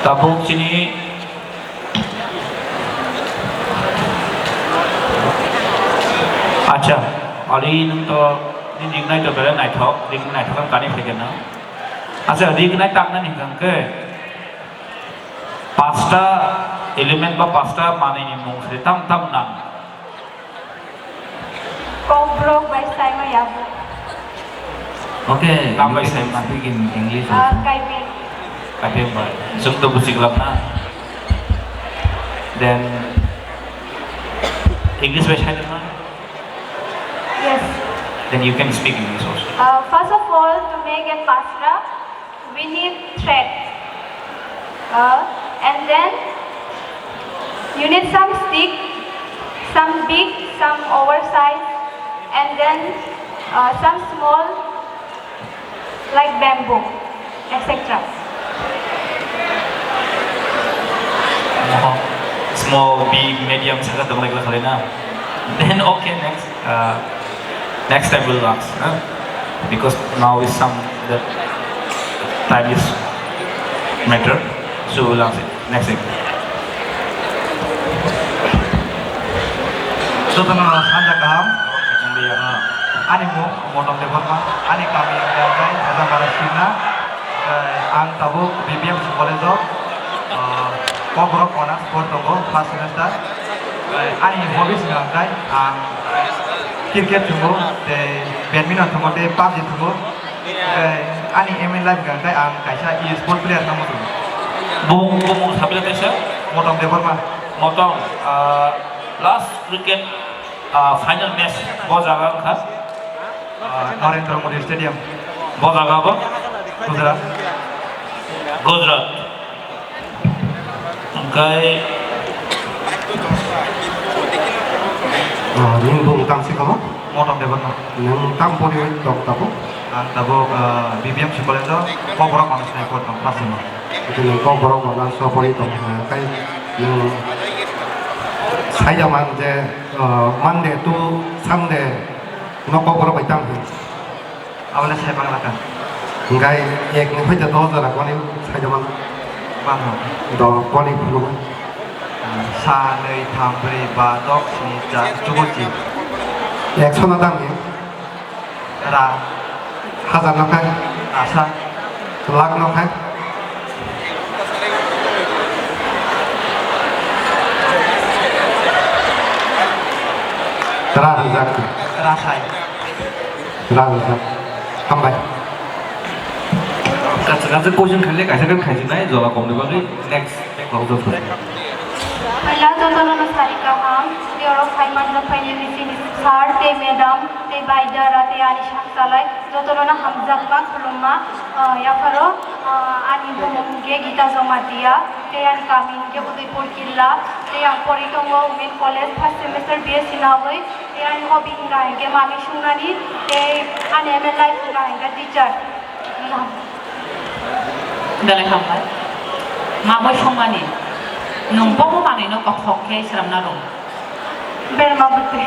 Tabuk chini. Acha, ali nung to ni dik nai to bere naithok, dik naithok ang kani phai kena. Acha, dik nai tak nani hingkang ke. Pasta element ba pasta manwi ni mung se tam tam nang. Kokborok bai saima yabu. Okay, Tam bai you can saima. Speak in English Ah, also. Kaipeng. Kaipeng bai. Jung to busi glak na. Then English bai sai na. Yes. Then you can speak English also. Uh, first of all, to make a pasta, we need thread. Uh, and then you need some stick, some big, some oversized, and then uh, some small, like bamboo, et cetera. Small, big, medium, saka tong like khalai na. Then okay, next. Uh, next time we'll ask, huh? Because now is some the time is matter, so we'll ask it. Next thing. Jotono sanja kaham. Ani mung Motom Debbarma, ani kami wngkha Hajamara Simna. Ang tabuk B B M C college o, ah, Kokborok honours por tongo, first semester. Ani hobbies wngkha ang cricket thungo, tei badminton thungo, tei PUBG thungo. Tei ani aim in life wngkha ang kaisa e-sport player wngna muchungo. Bumung, bumung sabila kaisa? Motom Debbarma. Motom, ah, last cricket, ah, final match bo jaga wngkha? Ah, Narendra Modi Stadium. Bo jaga bo? Gujarat. Gujarat. Hingkai. Ah, nini bumung tang si kamo? Motom Debbarma. Nang tang pori tong tapo? Ang tabuk, ah, B B M C college o Kokborok Honours ni por tong, first sem o. Itu nang Kokborok Honours o pori tong, ah, kai nang saida man je, ah, Monday to Sunday no Kokborok bai tang. Abole sai bangla ka. Hingkai ek ni hoite dos jora koni saida man. Bangla. Do koni phunu. Sa, nei, tham, brwi, ba, dok, sni, char, chubuchi. Ekso na dam ni? Ra. Hajar no khai? Rasa. Lakh no khai? Ra rwjak. Rasai. Ra rwjak. Hambai. Kaisa kaisa question khaile kaisa khe khaijinai jola komni bagwi next. Paila jotono no sari kaham, tei oro phai manjak phaini bisini sir, tei madam, tei bai dara, tei ani sak chalai, jotono no hamjakma khulumma, ah, yapharo, ah, ani bumung hwnkhe Gita Jomatia, tei ani kami hwnkhe Udaipur Killa, tei ang pori tongo Women College first semester B S C nagwi, tei ani hobby wngkha hwnkhe mami sungnani, tei ani aim in life wngkha hwnkhe teacher. Belai hambai. Mamui songmani. Nwng bobo manwino kothok khe swnamna rw? Berma bwtwi.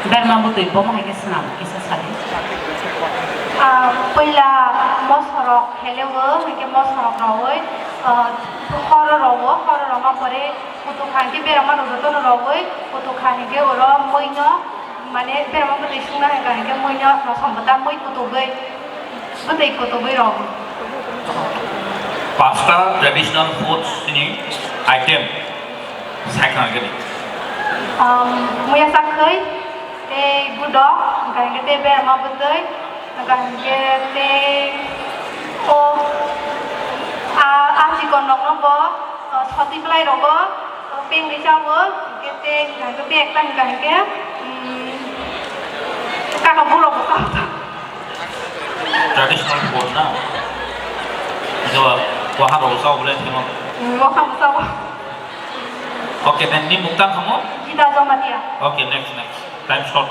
Berma bwtwi bomo hai khe swnam, kisa sadi. Ah, puila mosorok khelewo, hinkhe mosorok rogwi, ah, horo rogo, horo rogma pore kutuk kha hinkhe berma rok jotono rogwi, kutuk kha hinkhe oro muino, mane berma bwtwi sungna hai kha hinkhe muino rosom bwta mui kutugwi. Bwtwi kutugwi rw. Pasta traditional foods ni item sai khna gini. Um, muya sakhwi, tei gudok, hwnkha hwnkhe tei berma bwtwi, hwnkha hwnkhe tei o, a, a chikon rokno bo, o, soti bwlai rogo, o, pengwi chao, hwnkhe tei, hwnkha hwnkhe tei ekta hwnkha hwnkhe, um, kaka burok bo chao. Traditional food na. Ito, waha rok sa bole thimo. Waha sa. Okay, then ni mukta khamo? Gita Jamatia. Okay, next, next. Time short.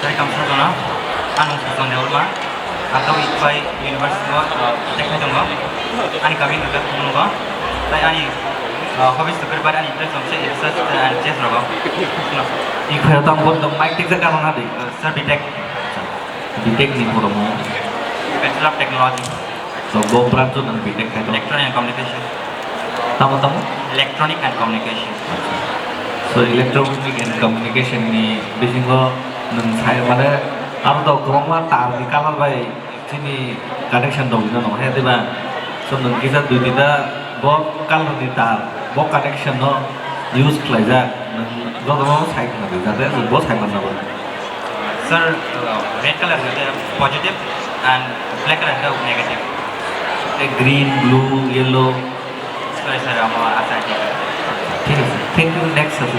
Sai kam sa jona. Ang Susan Deolma. Ang tau Ipai University o, uh, tei khai tongo. Ani kami nungkha Kumungo. Tai ani, uh, hobbies to kari bari ani interest jong se exercise and chess rogo. Ipai tang bot dong mic tik jaka rona di. Uh, sir, B Tech. B Tech ni poromo. Bachelor of Technology. So, bo branch o nang B Tech khai to? Electronic and Communication. Tamo, tamo? Electronic and Communication. So, Electronic and Communication ni bisingo nang sai mane aro to kwbangma tar ni color bai chini connection dong no no he diba? So, nang kisa dui tinta bo color ni tar, bo connection no use khlaijak, nang jotono sai khna di, jate bo sai manna bo. Sir, uh, red color hwnkhe positive and black color hwnkhe negative. Tei green, blue, yellow. Sorry, sir, amo asa. Thik ase. Thank you. Next sir.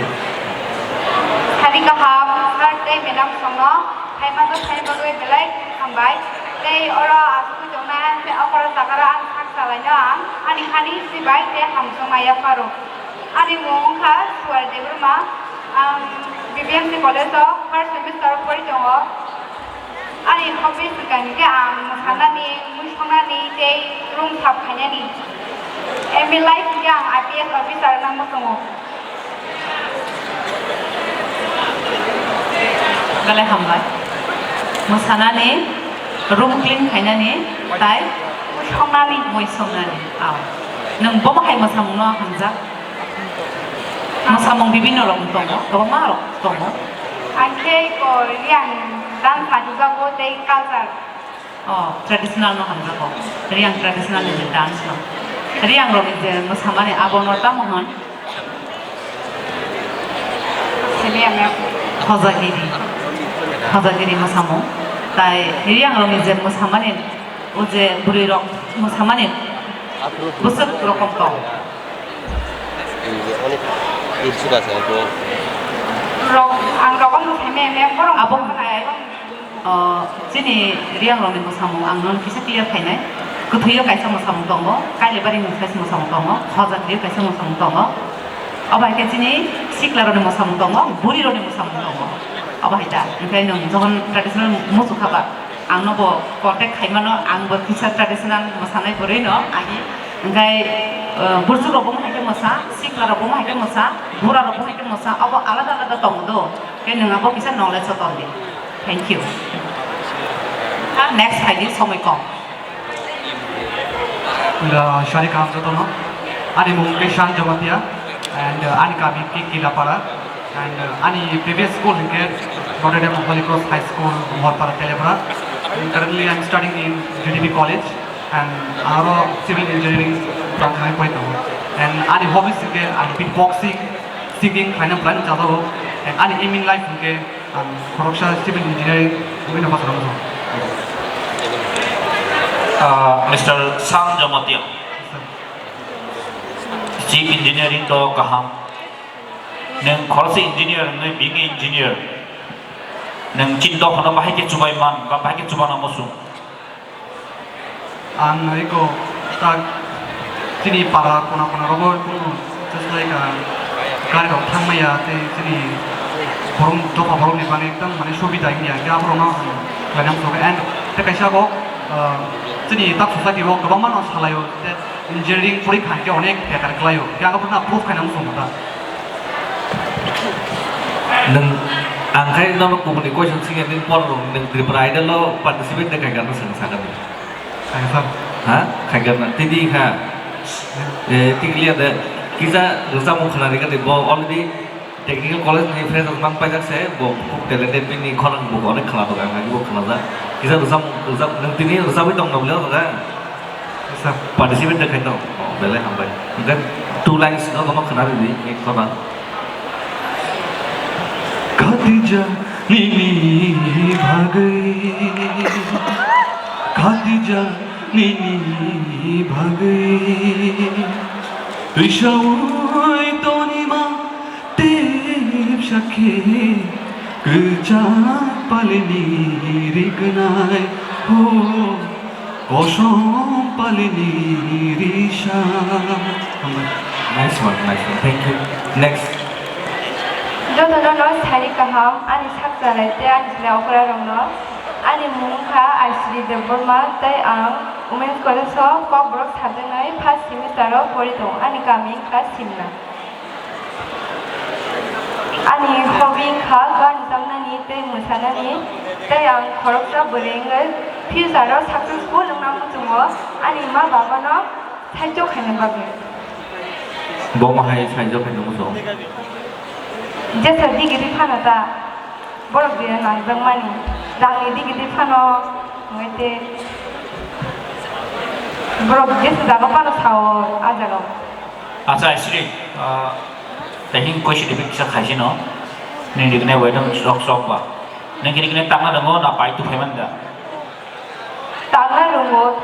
Sari kaham, sir tei madam songno phaima tei phaima bagwi belai hambai. Tei oro asugwi tongnai ang tei okora jaga ang sak salaino ang ani khani sibai tei hamjakma yapharo. Ani mung wngkha Suwar Debbarma. Ang B B M C College o first semester o pori tongo. Ani hobbies hwnkha hinkhe ang mwsanani, mui songnani tei room sap khainani. Aim in life hinkhe ang I P S officer wngna muchungo. Belai hambai. Mwsanani, room clean khainani, tai? Mui songnani. Mui songnani. Aw. Nwng bomo hai mwsamungno hamjak? Mwsamung bibinno rok tongo, kwbangma rok tongo. Ang khe ko Reang dance nagijago tei culture. Oh, traditional no hamjago. Reang traditional ni je dance no. Reang rok ni je mwsamani abo no tamo hwn? Sini ang ya. Hojagiri. Hojagiri mwsamung. Tai Reang rok ni je mwsamani, o je bwrwi rok mwsamani bwswk rokom tong. Ini je onek issue ka sa ko. Rok, ang rok no seme me borok abo hai. O, chini Reang rokni mwsamung ang nono kisa clear khainai. Kwthwio kaisa mwsamung tongo, Kailabari ni kaisa mwsamung tongo, Hojagiri kaisa mwsamung tongo. Obo hai khe chini sikla rokni mwsamung tongo, buri rokni mwsamung tongo. Obo hai da. Hwnkhe nwng jokhon traditional muchung kha ba, ang no bo contact khaimano, ang bo kisa traditional mwsanai bwrwi no agi. Hwnkhe, o, burchuk rok bo hai khe mwsa, sikla rok bo hai khe mwsa, bura rok bo hai khe mwsa, obo alada alada tongo do. Khe nwng abo kisa knowledge o ton di. Thank you. Next hai di, somoi kom. Uh, sari kaham jotono. Ani mung khe Shan Jamatia and, uh, ani kami khe Kilapara and, uh, ani previous school hinkhe Notre Dame Holy Cross High School, Mohorpara, Telebra. And currently I'm studying in G D P College and aro civil engineering branch hai pori tongo. And ani hobbies hinkhe ang beatboxing, singing khlaina plan chajago. And ani aim in life hinkhe ang khoroksa civil engineering wngwi nokha swnamjak. Ah, Mister Sam Jamatia. Chief Engineering to kaham. Nwng khoroksa engineer wngwi being engineer. Nwng chini dophano bahai khe chubai man ba bahai khe chubana muchung. Ang eko tak chini para kona kona rogo kunu just like, ah, gari rok thang maya tei chini borok dopha borok ni bagwi ekdam mane subida wngya, hwnkhe aborok no ang khlainai muchungo. And tei kaisa bo, ah, chini tak society o kwbangma no salaio tei Engineering porikha hwnkhe onek bekar khlaio. Khe ang bono approve khaina muchungo ta. Nwng, ang khai nono kubuni question swngya, nini porno nwng Tripura Idol o participate de khaikha no swng sakani. Khaikha sir. Ha? Khaikha na. Tini kha. Eh, tikliya de. Kisa rwchapmung khwnarikha de bo already Technical College ni freshers mang paijak se, bo khub talented, bini khorang bo onek khwna tongo, ang agi bo khwnajak. Kisa rwchap, rwchap, nwng tini rwchapwi tong nokle o jaga? Sir. Participate de khai tong? Oh, belai hambai. Hwnkhe two lines no tongma khwna ridi, ek khorang. Khatija nini bagwi, Khatija nini bagwi, twisaui tonima Tep sakhe kwchak palini rignai ho, kosom palini risa. Nice one, nice one. Thank you. Next. Jotono no sari kaham, ani sak chalai tei ani chwla okra rokno. Ani mung wngkha Aishri Debbarma tei ang Women's College o Kokborok subject nai first semester o pori tongo. Ani kami wngkha Simna. Ani hobby wngkha gan tamnani tei mwsanani, tei ang khoroksa bwrwi wngwi future o successful wngna muchungo ani ma babano saichok khaina bagwi. Bo ma hai saichok khaina muchungo? Jesa degree phano ta borok je nangjakmani rangni degree phano wngwi tei borok jesa jaga phano sao a jagao. Acha, Aishri, ah, tehing question ibe kisa khaisino. Nini riknai bai dong sok sok ba. Nini riknai tangna rongo na pai tu phaiman da? Tangna rongo.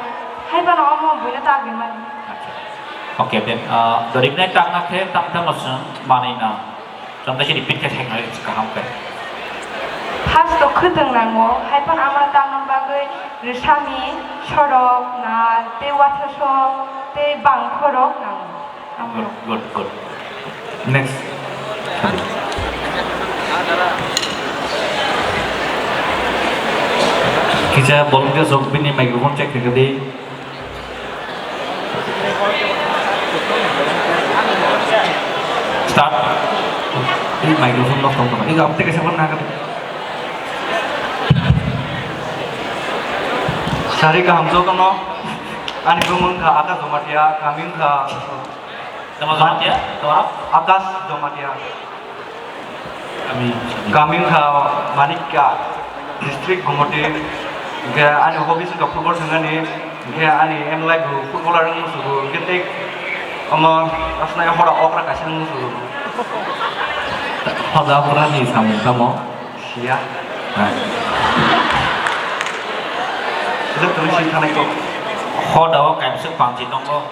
Hai bano omo buino tagwi mani. Acha. Okay, then, ah, do riknai tangna khe tam tam asung manai na. Tam da repeat khe thai ngai kaham khe. First to khwtwng nango. Hai bano ama tangna bagwi rwsami, sorok, na, tei wathasok, tei bangkhorok nango. Good, good, good. Next. Kisa volunteer sok bini microphone check khe di. Start. Ini microphone lock tong tong. Ini apa tega siapa nak? Sari kaham jotono. Ani bumung kha Akash Jamatia, kami kha Tama Jamatia? Tama? Akash Jamatia. Kami. Kami kha Manikya, district Gumoti. Hingke ani hobbies wngkha football thwngani. Hingke ani aim life bo footballer wngwi muchungo. Hingke tei omo asnai hora okra kaisa wngwi muchungo. Hoda okra ni samung tamo? Siya. Hai. Sida tuli si thanai kok. Hoda o kaimsuk pangchi tongo.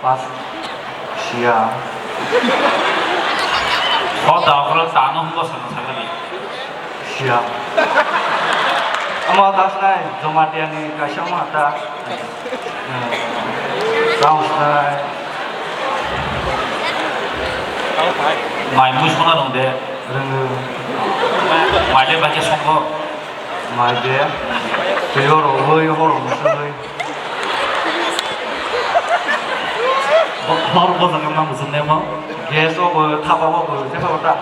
Pas. Siya. Hoda o khoro tano hwnbo sana sakani. Siya. Omo tasnai Jamatia ni kaisa omo ta. Tamo sai. Mai mui sona rong de. Rwngo. Mai de bacha songo. Mai de. Twi oro oi horo musui. Hor bojak ma musui ne mo. Gas o bo thapa o bo je pa ta.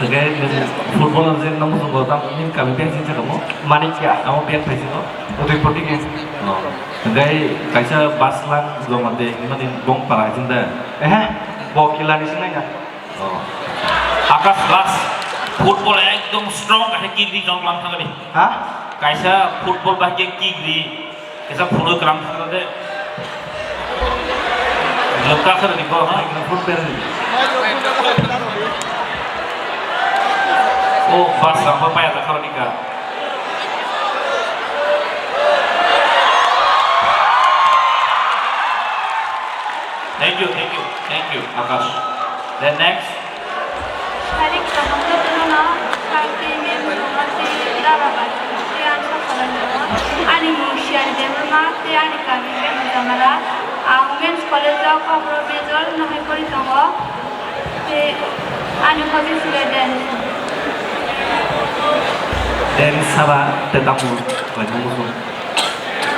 Hwnkhe nwng footballer je nwng muchungo tamo nini kami beng sing sakamo? Manikya. Amo beng phaisino? Udaipur digi. Oh. Hwnkhe kaisa Baslang Jomati hinmani bong para hai sing da? Ehe, bo Kilani singnai na. Oh. Akash Das, football ekdom strong, kaisa kick di jol lang thangdi. Ha? Kaisa football bahai kick di. Kisa phunui kwrang thangna de. Lwkha khe rwdi kok, ha? Phun per rwdi. O, bas rang pa paya jakha rwdi ka. Thank you, thank you, thank you, Akash. Then next. Sari kaham jotono no, sir tei ma'am rokno tei dada bai tei ang sakha bai tongo. Ani mung Siyari Debbarma tei ani kami khe Hojamara. Ang Women's College o Kokborok major no hai pori tongo. Tei ani hobbies khe dance. Dance saba tei tamung bai tongmo song.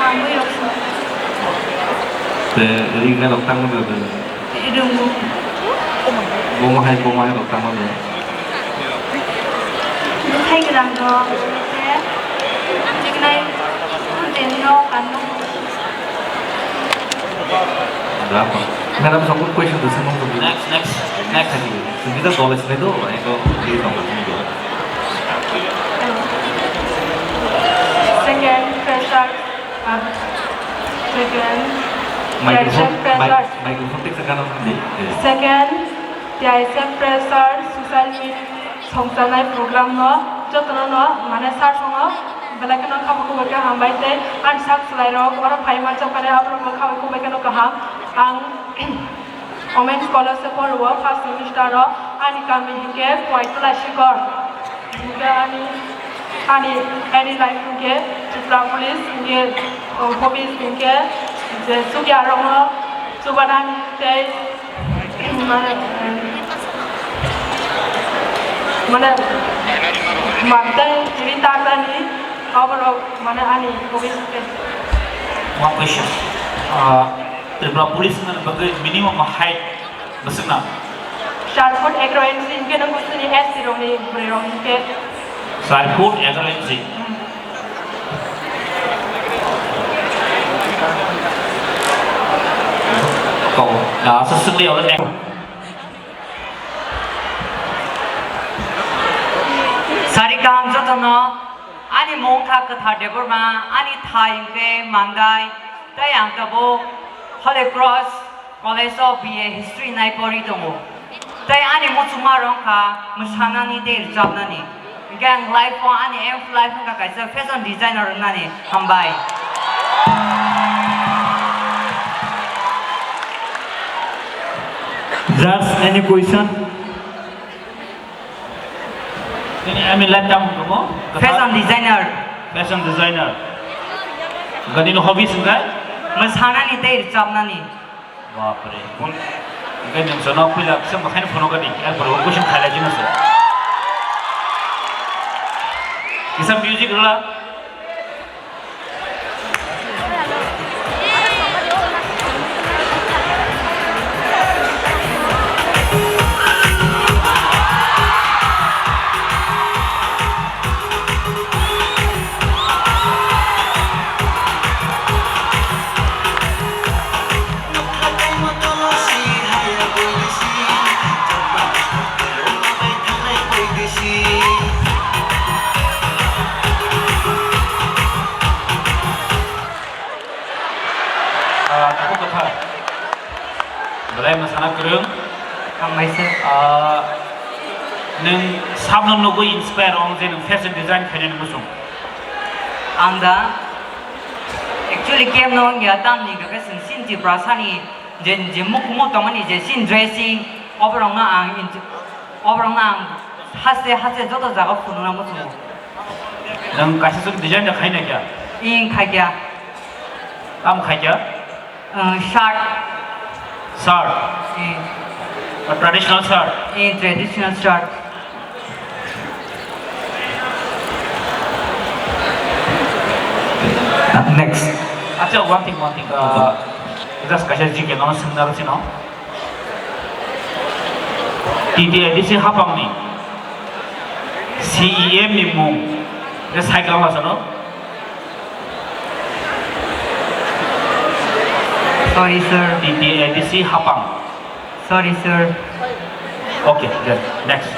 Ang buyok song. Ringnai rok tangma do. Ringo. Bomo hai, bomo hai rok tangma do. Bwthai kwrang rok, chignai, den no, kan no. Madam, some question to someone to. Next, next, next. Singita dole sine do, eko, please don't. Second, fresher. Second, T I S F microphone, mic-, fresher. Microphone teksa gana di. Second, T I S F fresher social meet songchanai program no jotono no mane sar songo belai kheno khabo kubui khe hambai tei ani sak chwlai rok oro phai manchok kare aborok bo khabai kubui kheno kaham. Ang Women's College o phoro o first semester o ani kami hinkhe Koitula Sikor. Hinkhe ani, ani daily life hinkhe Tripura Police hinkhe, o, hobbies hinkhe je chukya rokno chubanani tei mane, mane, mane tei ri tarnani oborok mane ani hobbies hinkhe. One question. Uh, Tripura Police ni bagwi minimum height bwswkna? Char foot egaroh inchi hinkhe nwng bwswkni S T rokni bwrwi rok hinkhe. Char foot egaroh inchi. Kok, ah, swswk de oro. Sari kaham jotono, ani mung kha Kwthar Debbarma, ani thai hinkhe Mandai, tei ang tabuk Holy Cross College o B A History nai pori tongo. Tei ani muchungma rok kha mwsanani tei rwchapnani. Hinkhe ang life o ani aim of life wngkha kaisa fashion designer wngnani. Hambai. Just any question? Nini aim in life tamo wngkha mo? Fashion designer. Fashion designer. Hwnkhe nini hobbies wngkha? Mwsanani tei rwchapnani. Bapre. Hwnkhe nwng jono puila kisa mwkhani phono gadi, erpor bo question khailai jino se. Kisa music rwla. Ah, tabuk kwthar. Belai mwsana kwrwng. Hambai sir. Ah, nwng sabno nugwi inspire wng je nwng fashion design khainani muchung? Ang da actually kemno wngya, tamni hwnkhe chwng chini Tiprasani je, je mukumu tongmani je chini dressing, oborokno ang int-, oborokno ang haste haste joto jaga phunukna muchungo. Nwng kaisa chwng design da khai naikha? Ing khaikya. Tamo khaikya? Uh, shirt. Shirt? Ing. A traditional shirt? Ing, traditional shirt. Next. Acha, one thing, one thing. Uh, just kaisa G K no swngna rw sino. T T A D C hapangni C E M ni mung. Just cycle ma sano. Sorry, sir. T T A D C hapang. Sorry, sir. Okay, good. Next.